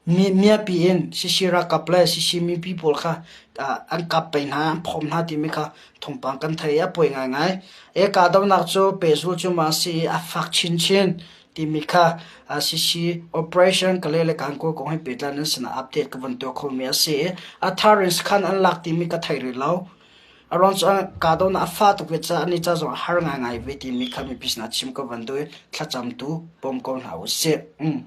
miapi in CC ralkap le CC mipi pawl kha an kap peng hna, an phawm hna timi kha thawngpang kan thei i a poi ngaingai. E kahdohnak cu pehzul cu ma a si i a fak chinchin timi kha CC operation Kale le Kankaw kong he pehtlai nan sinah update ka van tuah khomi a si i a thar in sakhan an lak timi ka thei rih lo. A ruang cu kahdohnak a fah tuk ve caah an i ca zong a har ngaingai ve timi kha mipi sinah chim ka van duh i thlacam tu bawm ko hna usih. Mm.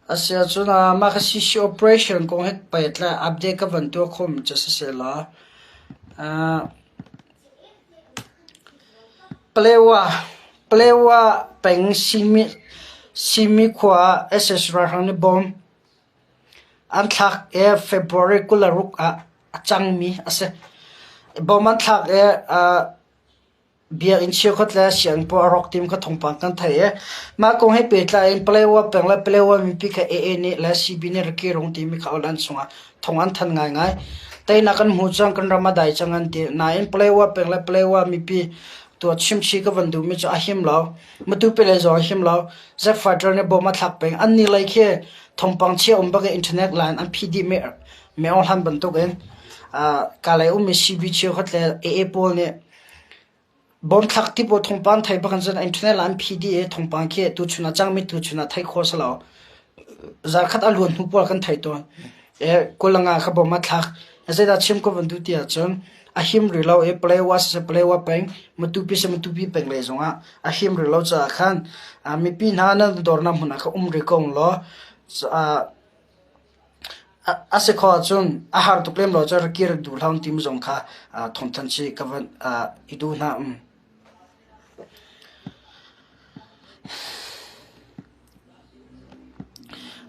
Asiahcun mah kha CC operation kong he pehtlai update ka van tuah khawhmi cu siseh law Palewa Palewa peng Simi Simi khua ah SS ralhrang nih bom an thlak i February 26 ah a cangmi a si. Bom an thlak i Biakinn cheukhat le sianginn pawl a rawk timi kha thawngpang kan theih i mah kong he pehtlai in Palawa peng le Palawa mipi kha AA nih le CB nih Rakirung timi kha online chungah thawng an thanh ngaingai. Teinak kan hmu cang, kan ram a dai cang an ti. Nain Palawa peng le Palawa mipi tuah chimchih ka van duhmi cu a him lo. Matupi lei zong a him lo. Zack Fighter nih bom a thlak peng. An ni lei khi thawngpang chia um bak i internet line an phih dih mi Meo hlan bantukin Kalay ummi CB cheukhat le AA pawl nih Bawmthlak ti pawl thawngpang thei bak in cun internet ah an phih dih i thawngpang khi tuchun ah cangmi tuchun ah theih khawh a si lo. Zarkhat a luan hnu pawl kan theih tawn. Kulanga kha bawm a thlak. Zeidah chim ka van duh ti ahcun a him rih lo i Palawa siseh Palawa peng, Matupi siseh Matupi peng lei zongah a him rih lo caah khan mipi hna nan dornak hmun ah kha um rih ko law A si khawh ahcun a har tuk lem lo cun rak kir duh hlah timi zong kha thawngthanh chih ka van i duh hna.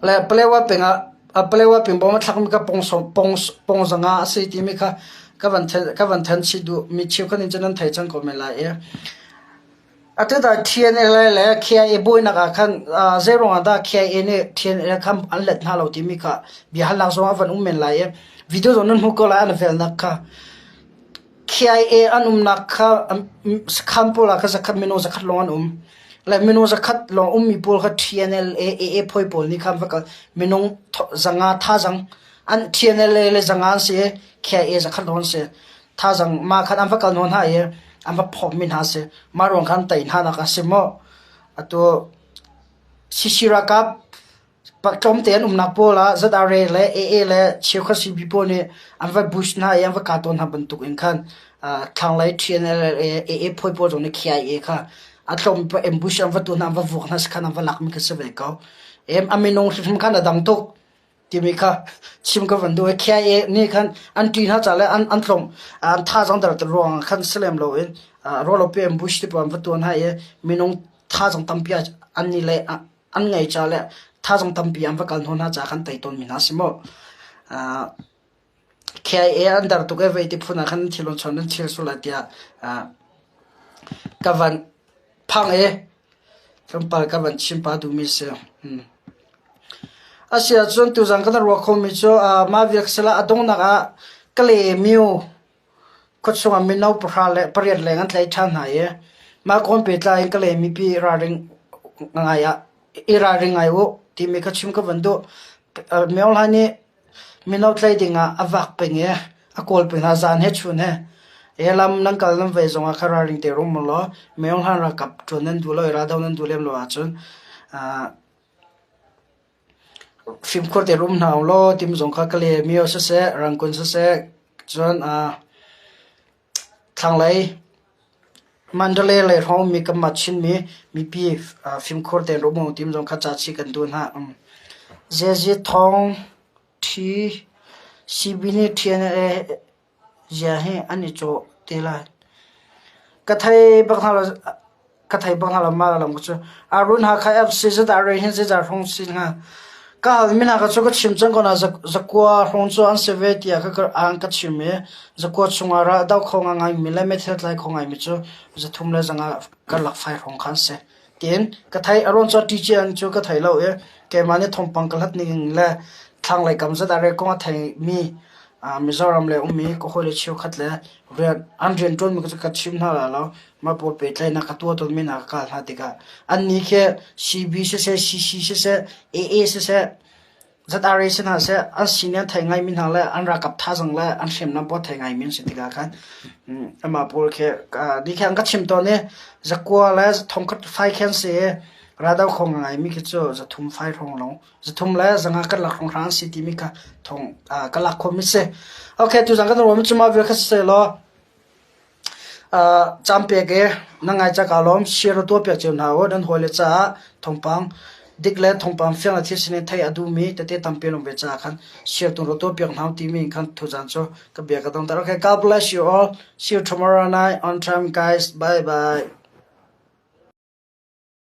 Le Palewa peng ah Palewa peng bawm a thlakmi kha pongzang ah a si timi kha ka van ka van thanh chih duh. Mi cheukhat nih cun nan thei cang ko men lai i. Atu tah TNLA le KIA buainak ah khan zeiruang ah dah KIA nih TNLA kha an let hna lo timi kha biahalnak zong a van um men lai i video zong nan hmuh ko lai an velnak kha. KIA an umnak kha sakhan pawl ah khan zakhat minung zakhat lawng an um. Le minung zakhat lawng ummi pawl kha TNLA AA phawi pawl nih khan va kal minung zanga thazang an TNLA le zanga an si i KIA zakhat lawng an si. Thazang mah khan an va kal nawn hna i an va phawmmi hna a si. Mah ruang khan tei hna nak a si maw? Atu CC ralkap tlawmte an umnak pawl ah ZRA le AA le cheukhat CB pawl nih an va bush hna i an va kah tawn hna bantuk in khan thlanglei TNLA AA phawi pawl zong nih KIA kha a tlawm ambush an va tuah hna an va vuak hna sakhan an va lakmi kha si ve ko. A minung hrimhrim khan a dang tuk. timi kha chim ka van duh i KIA nih khan an ṭih hna ca le an an tlawm an thazaang der ruangah khan si lem loin rawlopi ambush ti pawl an va tuah hna i minung thazaang tampi an ni le an ngei ca le thazaang tampi an va kal hnaw hna ca khan tei tawnmi hna si mu. KIA an der tuk e vei ti phun ah khan thil on chon an thil sul lai tiah ka van phang i tlawmpal ka van chim pah duhmi si. A si ahcun tuzan kan ruah khomi cu mah vial sila a donghnak ah Kalaymyo khuachung ah mino pahra le pariat leng an tlaih ṭhan hna i mah kong pehtlai in Kalay mipi ralring ngai ah i ralring ngai u timi kha chim ka van duh. Myo Hla nih mino tlei ding ah a vak peng i a kawl peng hna zan he chun he. He lam nan kal nan vei zong ah kha ralring te rum law Myo Hla ralkap ṭuan nan duh lo i raldo nan duh lem lo ahcun fimkhur te rum hna u law timi zong kha ka le myo siseh Rangoon siseh cun Thlanglei Mandalay lei hrawng ummi kanmah Chinmi mipi fimkhur tein rak um u timi zong kha ca chih kan duh hna. Zeizit thawng ṭhi CB nih ṭhi zia hi an i cawh te lai. Ka thei bak hna lo. Ka thei bak hna lo mah lam cu. Arun Hakha FC zedah rei hin zeizah hrawng si hnga. Ka halmi hna kha cu ka chim cang ko na zakua hrawng cu an si ve tiah ka an ka chim i zakua chungah ra do kho ngaimi le meithal tlai kho ngaimi cu zathum le zanga karlak fai hrawng kha an si. Tiin ka thei aruang cu TGN cu ka thei lo i keimah nih thawngpang ka hlat ning le thlanglei kam zedah rei kong a theimi Mizoram le ummi ka hawile cheukhat le rian an rianṭuanmi cu ka chim hna lai lo. Mah pawl pehtlaihnak ka tuah tawnmi hna ka kal hna tikah annih khi CB siseh, CC siseh, AA siseh, ZRA si hna seh an sining an thei ngaimi hna le an ralkap thazaang le an hriamnam pawl thei ngaimi an si tikah khan amah pawl khi ni khi an ka chim tawn i zakua le thongkhat fai khi an si i raldo kho ngaimi khi cu zathum fai hrawng lawng zathum le zanga kan lak hrawng hra an si timi kha thong ka lak khawhmi si. Okay, tuzan kan ruahmi cu mah vial kha si seh law Caan pek i na ngai ca kaa lawm. Share tuahpiak cio hna u. Nan hawile caah thawngpang dik le thawngpang fiang le thil sining theih a duhmi tete tampi an um ve caah khan share tung rawh tuahpiak hna u timi in khan tuzaan cu ka bia ka dongter. Okay, God bless you all. See you tomorrow night on time guys. Bye bye.